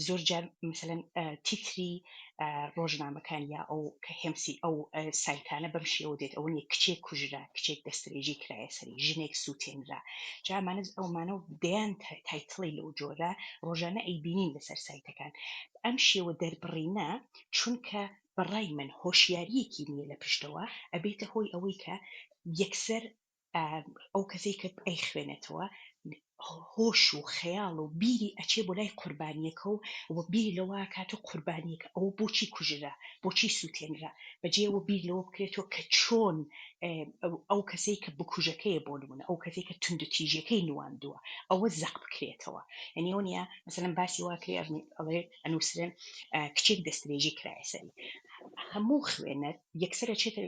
زۆر جار مثلەن تیتری ڕۆژنامەکان یا ئەو کە هێمسی ئەو سایتانە بەم شێوە دێت ئەوە نیە کچێک کوژرا کچێک دەستدرێژی کرایە سەری ژنێک سووتێنرا جا ئەمانە ئەومانە و دەیان title ی لەو جۆرە ڕۆژانە ئەیبینین لەسەر سایتەکان ئەم شێوە دەربڕینە چونکە بە ڕای من هۆشیارییەکی نییە لە پشتەوە ئەبێتە هۆی ئەوەی کە یەکسەر ئەو کەسەی کە ئەیخوێنێتەوە هۆش و خەیاڵ و بیری ئەچێ بۆ لای قوربانیەکە و و بیر لەوە ئەکاتەوە قوربانیەکە ئەوە بۆچی کوژرا بۆچی سوتێنرا بەجێ ئەوە بیر لەوە بکرێتەوە کە چۆن ئەو کەسەی کە بکوژەکەیە بۆ نمونە ئەو کەسەی کە توندوتیژیەکەی نواندووە ئەوە زەق بکرێتەوە یعنی ئەوە نیە مەسەلەن باسی وا کرێ ئەڵێ ئەنووسرێن کچێک دەستدرێژی کرایە سەری هەموو خوێنەر یەکسەر ئەچێتە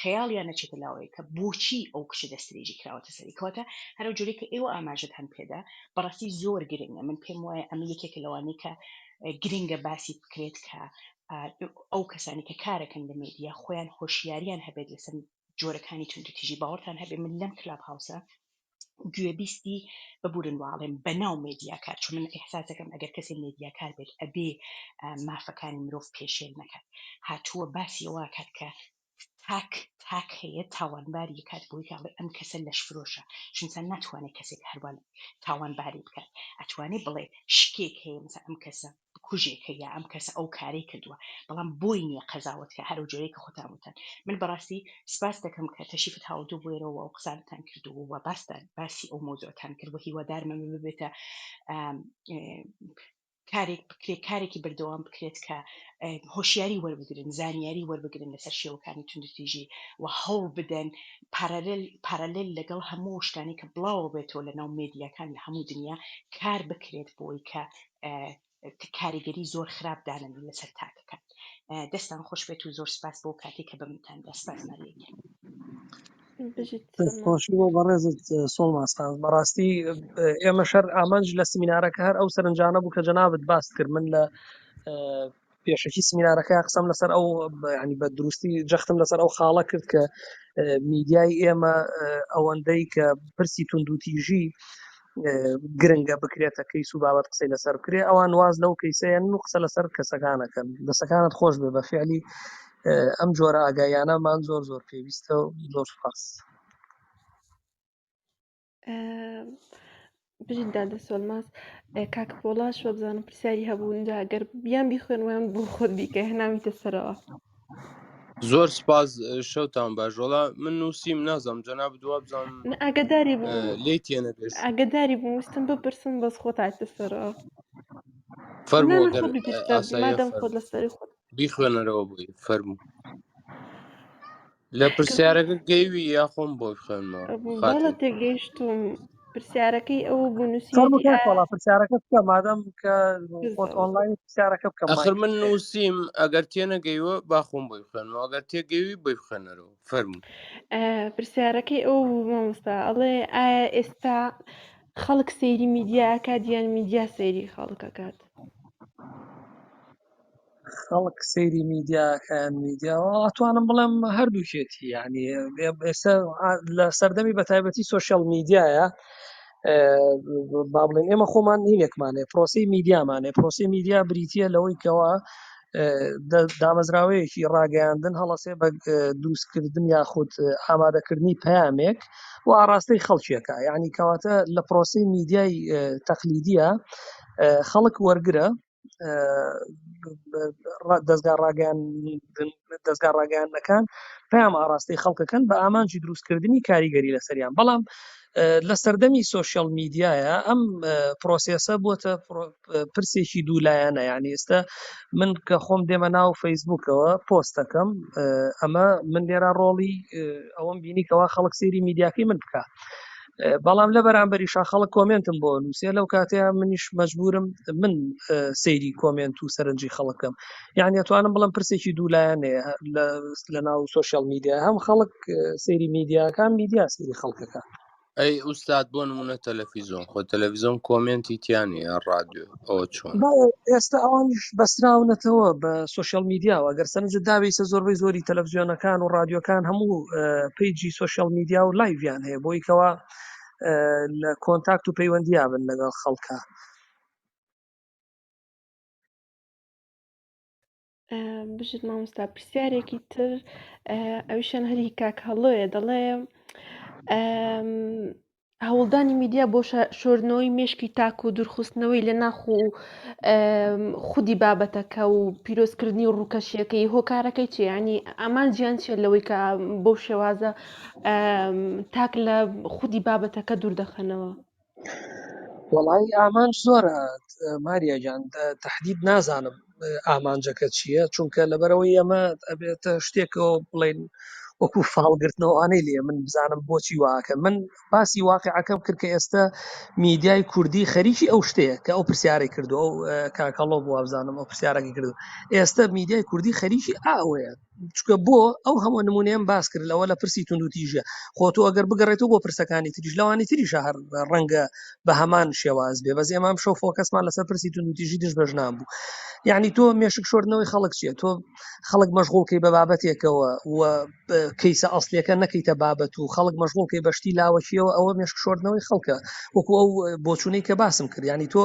خەیاڵیان ئەچێتە لاوەی کە بۆچی ئەو کچە دەستدرێژی کراوەتە سەری کەواتە هەرو جۆرێک کە ئێوە ئاماژەتان پێدا بەڕاستی زۆر گرنگە من پێم وایە ئەمە یەکێکە لەوانەی کە گرنگە باسی بکرێت کە ئەو کەسانی کە کارەکەن لە مێدیا خۆیان هۆشیاریان هەبێت لەسەر جۆرەکانی توندوتیژی باوەڕتان هەبێ من لەم کلاب هاوسە گوێبیستی ببورن واڵێم بەناو مێدیاکار چون من ئیحساسەکەم ئەگەر کەسێ مێدیاکار بێت ئەبێ مافەکانی مرۆڤ پێشێل نەکات هاتووە باسی ئەوە کات کە تاک تاک هەیە تاوانباری یکات بۆی کە ئەڵێ ئەم کەسە لەشفرۆشە چونسان ناتوانێت کەسێک هەروان تاوانباری بکات ئەتوانێ بڵێ شکێک هەیە مەسە ئەم کەسە بکوژێکە یا ئەم کەسە ئەو کارەی کردووە بەڵام بۆی نییە قەزاوەت کە هەرو جۆرەی کە خۆتان وتن من بەڕاستی سپاس دەکەم کە تەشریفت هاوردوو بۆ ئێرەوە و قسانتان کردو و باستان باسی ئەو مەوزوعتان کرد و هیوادارم ئەمە ببێتە کارێک بکرێت کارێکی بەردەوام بکرێت کە هۆشیاری وەربگرن زانیاری وەربگرن لەسەر شێوەکانی توندوتیژی و هەوڵ بدەن parallel parallel لەگەڵ هەموو شتانی کە بڵاوە بێتەوە لە ناو مێدیاکان لە هەموو دنیا کار بکرێت بۆی کە کاریگەری زۆر خراپ دانەن لەسەر تاکەکان. دەستان خۆش بێت و زۆر سپاس بۆ کاتێک کە بە منتان دا. سپاس ماریە گیان. بژیت سۆڵماز. خۆشی بۆ بەڕێزت سۆڵماز خان بەڕاستی ئێمە شەر ئامانج لە سمینارەکە هەر ئەو سەرنجانە بوو کە جەنابت باست کرد من لە پێشەکی سمینارەکە قسەم لەسەر ئەو ینی بە دروستی جەختم لەسەر ئەو خاڵە کرد کە میدیای ئێمە ئەوەندەی کە پرسی توندوتیژی گرنگە بکرێتە کەیس و بابەت قسەی لەسەر بکرێ ئەوان واز لەو کەیسەیەن و قسە لەسەر کەسەکانەکەن دەسەکانت خۆش بێ بە فعلی ئەم جۆرە ئاگایانەمان زۆر زۆر پێویستە و زۆر سپاس. بژیت دادە سۆلماز کاک پۆڵاش وەبزانم پرسیاری هەبوو جا گەر بیان بیخوێن ویان بۆ خۆت بیکە هێناویتە سەرەوە. زۆر سپاس شەوتان باش وەڵا من نووسیم نازانم جەنابت وابزانم من ئاگاداری بووم لێی تێنەگەشت ئاگاداری بووم ویستم بپرسم بەس خۆت هاتە سەرەوە فەرموو نا ئەگەر خۆت بپرسە ئاساییە مادەم خۆت فەرموو لەسەری خۆت بیخوێنەرەوە بۆی فەرموو لە پرسیارەکە گەیوی یاخۆم بۆ بخوێنمەوە بەڵێ خاتوون تێگەیشتوم پرسیارەکەی ئەوە بوو فەرموو نووسیویەتی کاک ئایا وەڵا پرسیارەکە بکە مادەم کە خۆت بالضبط. ئۆنلاین پرسیارەکە بکە ئەخر مایکت من هەیە نووسیم ئەگەر تێنەگەیوە با خۆم بۆی بخوێنمەوە ئەگەر تێگەیوی بۆی بخوێنەرەوە فەرموو پرسیارەکەی ئەوە بوو مامۆستا ئەڵێ ئایا ئێستا خەڵک سەیری میدیا ئەکات یان میدیا سەیری خەڵک ئەکات؟ خەڵک سەیری میدیاکان میدیا ئەتوانم بڵێم هەردووکێتی یعنی ئێستا لە سەردەمی بە تایبەتی سۆشیال میدیایە با بڵێن ئێمە خۆمان هینێکمانێ پرۆسی میدیامانێ پرۆسی میدیا بریتە لەوەی کەوا دامەزراوەیەکی ڕاگەیاندن هەڵەسێ بە دروستکردن یاخود ئامادەکردنی پەیامێک و ئاراستەی خەڵکیەکە یعنی کەواتە لە پرۆسی میدیای تەقلیدیە خەڵک وەرگرە دەزگا ڕاگەیان دەزگا ڕاگەیاندنەکان پەیام ئاراستەی خەڵکەکەن بە ئامانجی دروستکردنی کاریگەری لەسەریان بەڵام لە سەردەمی سۆشیال میدیایە ئەم پرۆسێسە بۆتە پرسێکی دوولایەنە یعنی ئێستا من کە خۆم دێمە ناو فەیسبوکەوە پۆستەکەم ئەمە من لێرە ڕۆڵی ئەوەم بینی کەوا خەڵک سەیری میدیاکەی من بکە بەڵام لە بەرامبەریشا خەڵک کۆمێنتم بۆ نووسێ لەو کاتەیە منیش مەجبورم من سەیری کۆمێنت و سەرنجی خەڵکەم یعنی ئەتوانم بڵم پرسێکی دوولایەنەیە لە ناو سۆشیال میدیا هەم خەڵک سەیری میدیاکان میدیا سەیری خەڵکەکە. ئەی ئوستاد بۆ نمونە تەلەفیزۆن خۆ تەلەفیزۆن کۆمێنتی تیا نیە یان ڕادیۆ ئەوە چۆنە؟ بەڵێ ئێستا ئەوانیش بەستراونەتەوە بە سۆشیال میدیاوە گەر سەرنجت دابێ ئیسە زۆربەی زۆری تەلەفزیۆنەکان و ڕادیۆکان هەموو page ی سۆشیال میدیا و live یان هەیە بۆی کەوا لە contact و پەیوەندیا بن لەگەڵ خەڵکە. بژیت مامۆستا پرسیارێکی تر ئەویشان هەری کاک هەڵۆیە دەڵێ هەوڵدانی میدیا بۆ شۆردنەوەی مێشکی تاک و دوورخستنەوەی لە ناخ و خودی بابەتەکە و پیرۆزکردنی ڕووکەشیەکەی هۆکارەکەی چیە ینی ئامانجیان چیە لەوەی کە بەو شێوازە تاک لە خودی بابەتەکە دوور دەخەنەوە؟ وەڵایی ئامانج زۆرە ماریا گیان تهدید نازانم ئامانجەکە چییە چونکە لەبەرەوەی ئەمە ئەبێتە شتێکەوە بڵێن وەکو فاڵگرتنەوەوانەی لێ من بزانم بۆچی واکە من باسی واقعەکەم کرد کە ئێستا میدیای کوردی خەریکی ئەو شتەیە کە ئەو پرسیارەی کردو ئەو کاکەڵۆ بوو بزانم ئەو پرسیارەکەی کردو ئێستا میدیای کوردی خەریکی ئاوەیە چونکە بۆ ئەو هەموو نمونەیەم باس کرد لەوە لە پرسی توندوتیژە خۆ تۆ ئەگەر بگەڕێتەوە بۆ پرسەکانی تریش لەوانی تریشە هەر ڕەنگە بە هەمان شێواز بێ بەس ئێمە ئەم شەو فۆکەسمان لەسەر پرسی توندوتیژی دژ بە ژنان بوو یعنی تۆ مێشک شۆردنەوەی خەڵک چییە تۆ خەڵک مەشغوڵکەی بە بابەتێکەوە و کەیسە ئەسلیەکە نەکەیتە بابەت و خەڵک مەشغوڵکەی بە شتی لاوەکیەوە ئەوە مێشک شۆردنەوەی خەڵکە وەکو ئەو بۆچوونەی کە باسم کرد یعنی تۆ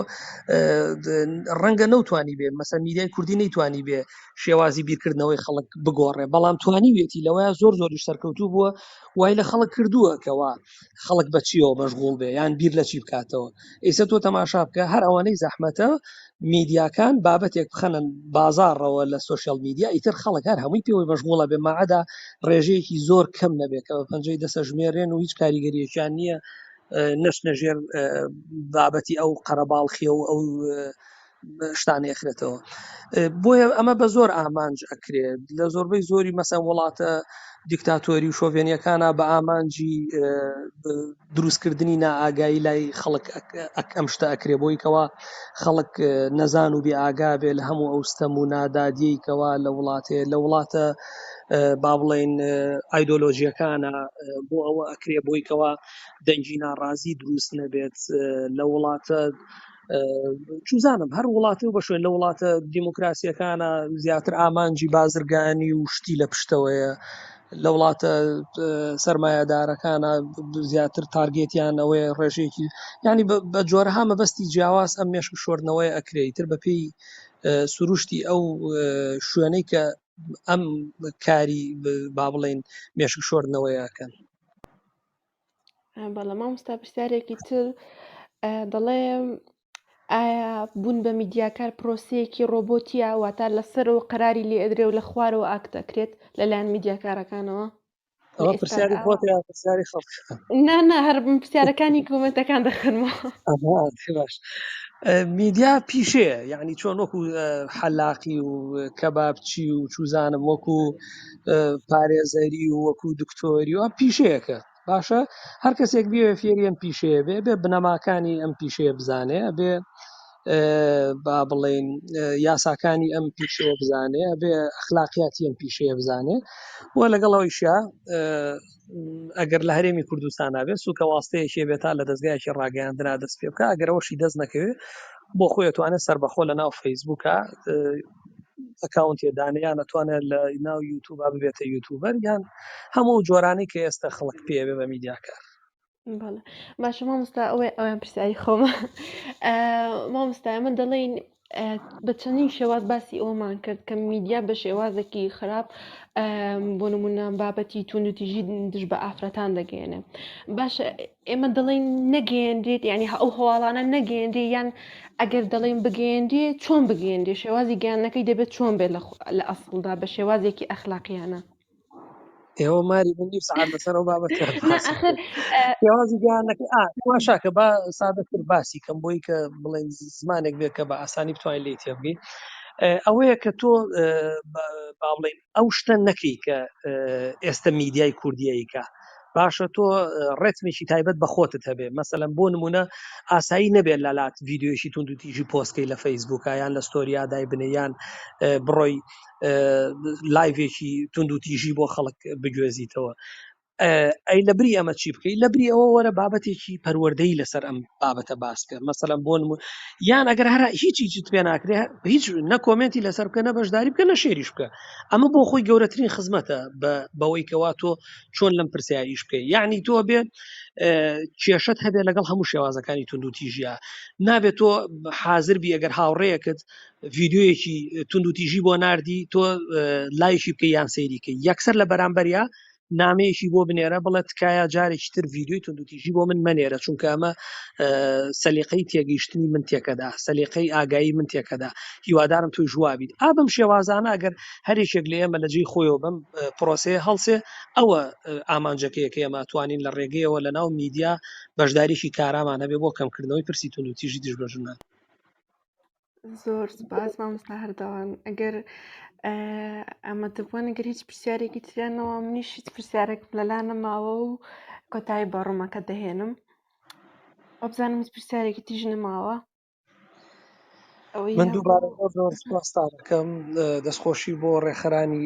ڕەنگە نەوتوانی بێ مەسە میدیای کوردی نەیتوانی بێ شێوازی بیرکردنەوەی خەڵک بگۆڕێ بەڵام توانیویەتی لەوەیە زۆر زۆریش سەرکەوتوو بووە وای لە خەڵک کردووە کەوا خەڵک بە چیەوە مەشغوڵ بێ یان بیر لە چی بکاتەوە ئیسە تۆ تەماشا بکە هەر ئەوانەی زەحمەتە میدیاکان بابەتێک بخەنە بازاڕەوە لە سۆشیال میدیا ئیتر خەڵک هەر هەمووی پێوەی مەشغوڵە بێ ماعەدا ڕێژەیەکی زۆر کەم نەبێت کە بە پەنجەی دەسە ژمێرێن و هیچ کاریگەریەکیان نییە نەچنە ژێر بابەتی ئەو قەرەباڵخیە و ئەو شتانە ئەخرێتەوە بۆیە ئەمە بە زۆر ئامانج ئەکرێت لە زۆربەی زۆری مەسەن وڵاتە دیکتاتۆری و شۆڤێنیەکانە بە ئامانجی دروستکردنی نائگایی لای خەڵک ئەم شتە ئەکرێ بۆی کەوا خەڵک نەزان و بێ ئاگا بێ لە هەموو ئەو ستەم و نادادیەی کەوا لە وڵاتێ لە وڵاتە با بڵێن ئایدۆلۆژیەکانە بۆ ئەوە ئەکرێ بۆی کەوا دەنگی ناڕازی دروست نەبێت لە وڵاتە چوزانم هەر وڵاتی و بە شوێن لە وڵاتە دیموکراسیەکانە زیاتر ئامانجی بازرگانی و شتی لە پشتەوەیە لە وڵاتە سەرمایەدارەکانە زیاتر تارگێتیان ئەوەیە ڕێژەیەکی ینی بە جۆرەها مەبەستی جیاواز ئەم مێشک شۆردنەوەی ئەکرێ تر بەپێی سروشتی ئەو شوێنەی کە ئەم کاری با بڵێین مێشک شۆردنەوەی ئەکەن. بەڵێ مامۆستا پرسیارێکی تر دەڵێ ئایا بوون بە میدیاکار پرۆسەیەکی ڕۆبۆتیە واتە لەسەرەوە قەراری لێ ئەدرێ و لە خوارەوە ئاکت ئەکرێت لەلایەن میدیاکارەکانەوە؟ ئەوە پرسیاری خۆتە یا پرسیاری خەڵک؟ نا نا هەر من پرسیارەکانی کۆمێنتەکان دەخەنمەوە. باش میدیا پیشەیە یعنی چۆن وەکو حەلاقی و کەبابچی و چوزانم وەکو پارێزەری و وەکو دکتۆری و پیشەیەکە باشە هەر کەسێک بێ فێری ئەم پیشەیە بێ بێ بنەماکانی ئەم پیشەیە بزانێ بێ با بڵێین یاساکانی ئەم پیشەیە بزانێ ئەبێ ئەخلاقیاتی ئەم پیشەیە بزانێ و لەگەڵ ئەویشا ئەگەر لە هەرێمی کوردستان بێ سوکە واستەیەکی بێت تا لە دەستگایەکی ڕاگەیاندنا دەست پێ بکە ئەگەر ئەوەشی دەست نەکەوێت بۆ خۆی ئەتوانێت سەربەخۆ لە ناو فەیسبووکە ئەکاونتێ دانێ یان ئەتوانێت لە ناو یوتوبا ببێتە یوتوبەر یان هەموو جۆرانەی کە ئێستا خەڵک پێ بێ بە میدیاکار. بەڵێ باشە مامۆستا ئەوەی ئەویان پرسیاری خۆمە مامۆستا ئێمە دەڵێین بە چەندین شێواز باسی ئەومان کرد کە میدیا بە شێوازێکی خراپ بۆ نمونە بابەتی توندوتیژی دژ بە ئافرەتان دەگەێنێ باشە ئێمە دەڵێن نەگەێنرێت یعنی ئەو هەواڵانە نەگەێنرێ یان ئەگەر دەڵێن بگەێنرێ چۆن بگەێنرێ شێوازی گەیاندنەکەی دەبێت چۆن بێت لە ئەسڵدا بە شێوازێکی ئەخلاقیانە ئێوە ماری من نیو سەعات لەسەر ئەو بابەتە نا باسم ئەخر کرد شێوازی گەیاندنەکەی ئا تەماشا کە با سادەتر باسی کەم بۆی کە بڵێن زمانێک بێت کە بە ئاسانی بتوانین لێی تێبگەین ئەوەیە کە تۆ با بڵێین ئەو شتە نەکەی کە ئێستا میدیای کوردیەیکە باشە تۆ ڕێتمێکی تایبەت بە خۆتت هەبێ مەسەلەن بۆ نمونە ئاسایی نەبێت لەلات ڤیددیویشی تونند و تیژی پۆستکەی لە فەیسبووکە یان لە ستۆریا دای بنێ یان بڕۆی لایڤێکی تونند و تیژی بۆ خەڵک بگوێزیتەوە ئەی لە بری ئەمە چی بکەی لە بری ئەوە وەرە بابەتێکی پەروەردەی لەسەر ئەم بابەتە باس بکە مەسەلەن بۆ نمو یان ئەگەر هەر هیچ هیچت پێ ناکرێ هیچ نە کۆمێنتی لەسەر بکە نە بەشداری بکە نە شێریش بکە ئەمە بۆ خۆی گەورەترین خزمەتە بەوەی کەوا تۆ چۆن لەم پرسیار ئیش بکەی یعنی تۆ بێ کێشت هەبێ لەگەڵ هەموو شێوازەکانی توندوتیژە نابێت تۆ حاضر بی ئەگەر هاوڕێیەکت ڤیددیویەکی توندوتیژی بۆ نردی تۆ لایکی بکە یان سەیریکە یەکسەر لە بەرامبەریا نامەیەکی بۆ بنێرە بڵێ تکایە جارێکی تر ڤیدیۆی توندوتیژی بۆ من مەنێرە چونکە ئەمە سەلیقەی تێگەیشتنی من تێکەدا سەلیقەی ئاگایی من تێکەدا هیوادارم توی ژوابیت ئا بەم شێوازانە ئەگەر هەرێکێک لە ئێمە لە جێی خۆیەوە بەم پرۆسەیە هەڵسێ ئەوە ئامانجەکەیە کە ئێمە توانین لە ڕێگەیەوە لە ناو میدیا بەشداریی کارامان هەبێ بۆ کەمکردنەوەی پرسی توندوتیژی دژ بە ژنان. زۆر سپاس مامۆستا هەردەوان ئەگەر ئامادەبووان ئەگەر هیچ پرسیارێکی تریانەوە منیش هیچ پرسیارێکم لەلا نەماوە و کۆتایی بە ڕوومەکە دەهێنم وابزانم هیچ پرسیارێکی تریش نەماوە ئەوەی من دووبارە هەبوو زۆر زۆر سپاستان دەکەم دەستخۆشی بۆ ڕێکخەرانی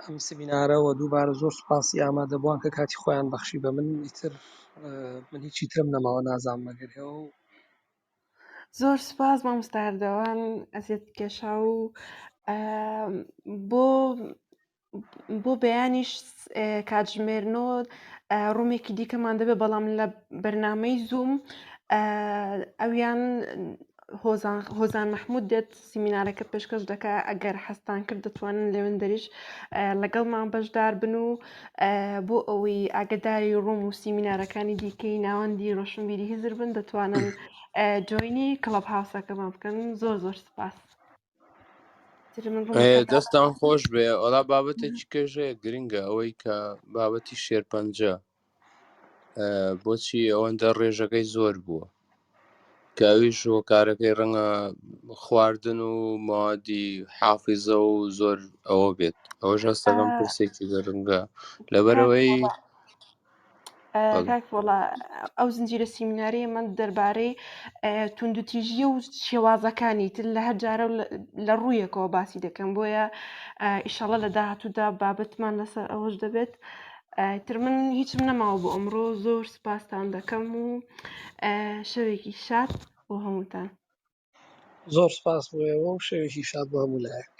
ئەم سمینارە و دووبارە زۆر سپاسی ئامادەبووان کە کاتی خۆیان بەخشی بە من ئیتر من هیچی ترم نەماوە نازانم ئەگەر هەیە و زۆر سوپاس مامۆستا ئەردەوان ئەزیەت کێشا و بۆ بۆ بەیانیش کاتژمێر نۆ ڕوومێکی دیکەمان دەبێت بەڵام لە بەرنمەی زووم ئەویان هۆزان هۆزان مححمود دێت سیمینارەکە پێشکەش دەکا ئەگەر حەستان کرد دەتوانن لەوێندەریش لەگەڵمان بەشدار بن و بۆ ئەوەی ئاگداری ڕوم و سیمینارەکانی دیکەی ناوەندی ڕۆشنبیری هزر بن دەتوانن join ی کڵب هاوسەکەمان بکەن زۆر زۆر سپاس دەستان خۆش بێ ئەوڵا بابەتێکی کێژەیە گرنگە ئەوەی کە بابەتی شێرپەنجە بۆچی ئەوەندە ڕێژەکەی زۆر بووە کە ئەویش هۆکارەکەی ڕەنگە خواردن و موادی حافیزە و زۆر ئەوە بێت ئەوەش هەستەکەم پرسێکی گرنگە لەبەرەوەی کاک وەڵا ئەو زنجیرە سیمینارەیە من دەربارەی توندوتیژیە و شێوازەکانی تر لە هەر جارە لە ڕوویەکەوە باسی دەکەم بۆیە ئیشەڵە لە داهاتوودا بابەتمان لەسەر ئەوەش دەبێت تر من هیچم نەماوە بۆ ئەمڕۆ زۆر سپاستان دەکەم و شەوێکی شاد. بۆ هەمووتان. زۆر سپاس بۆ ئێوە و شەوێکی شاد بۆ هەموو لایەک.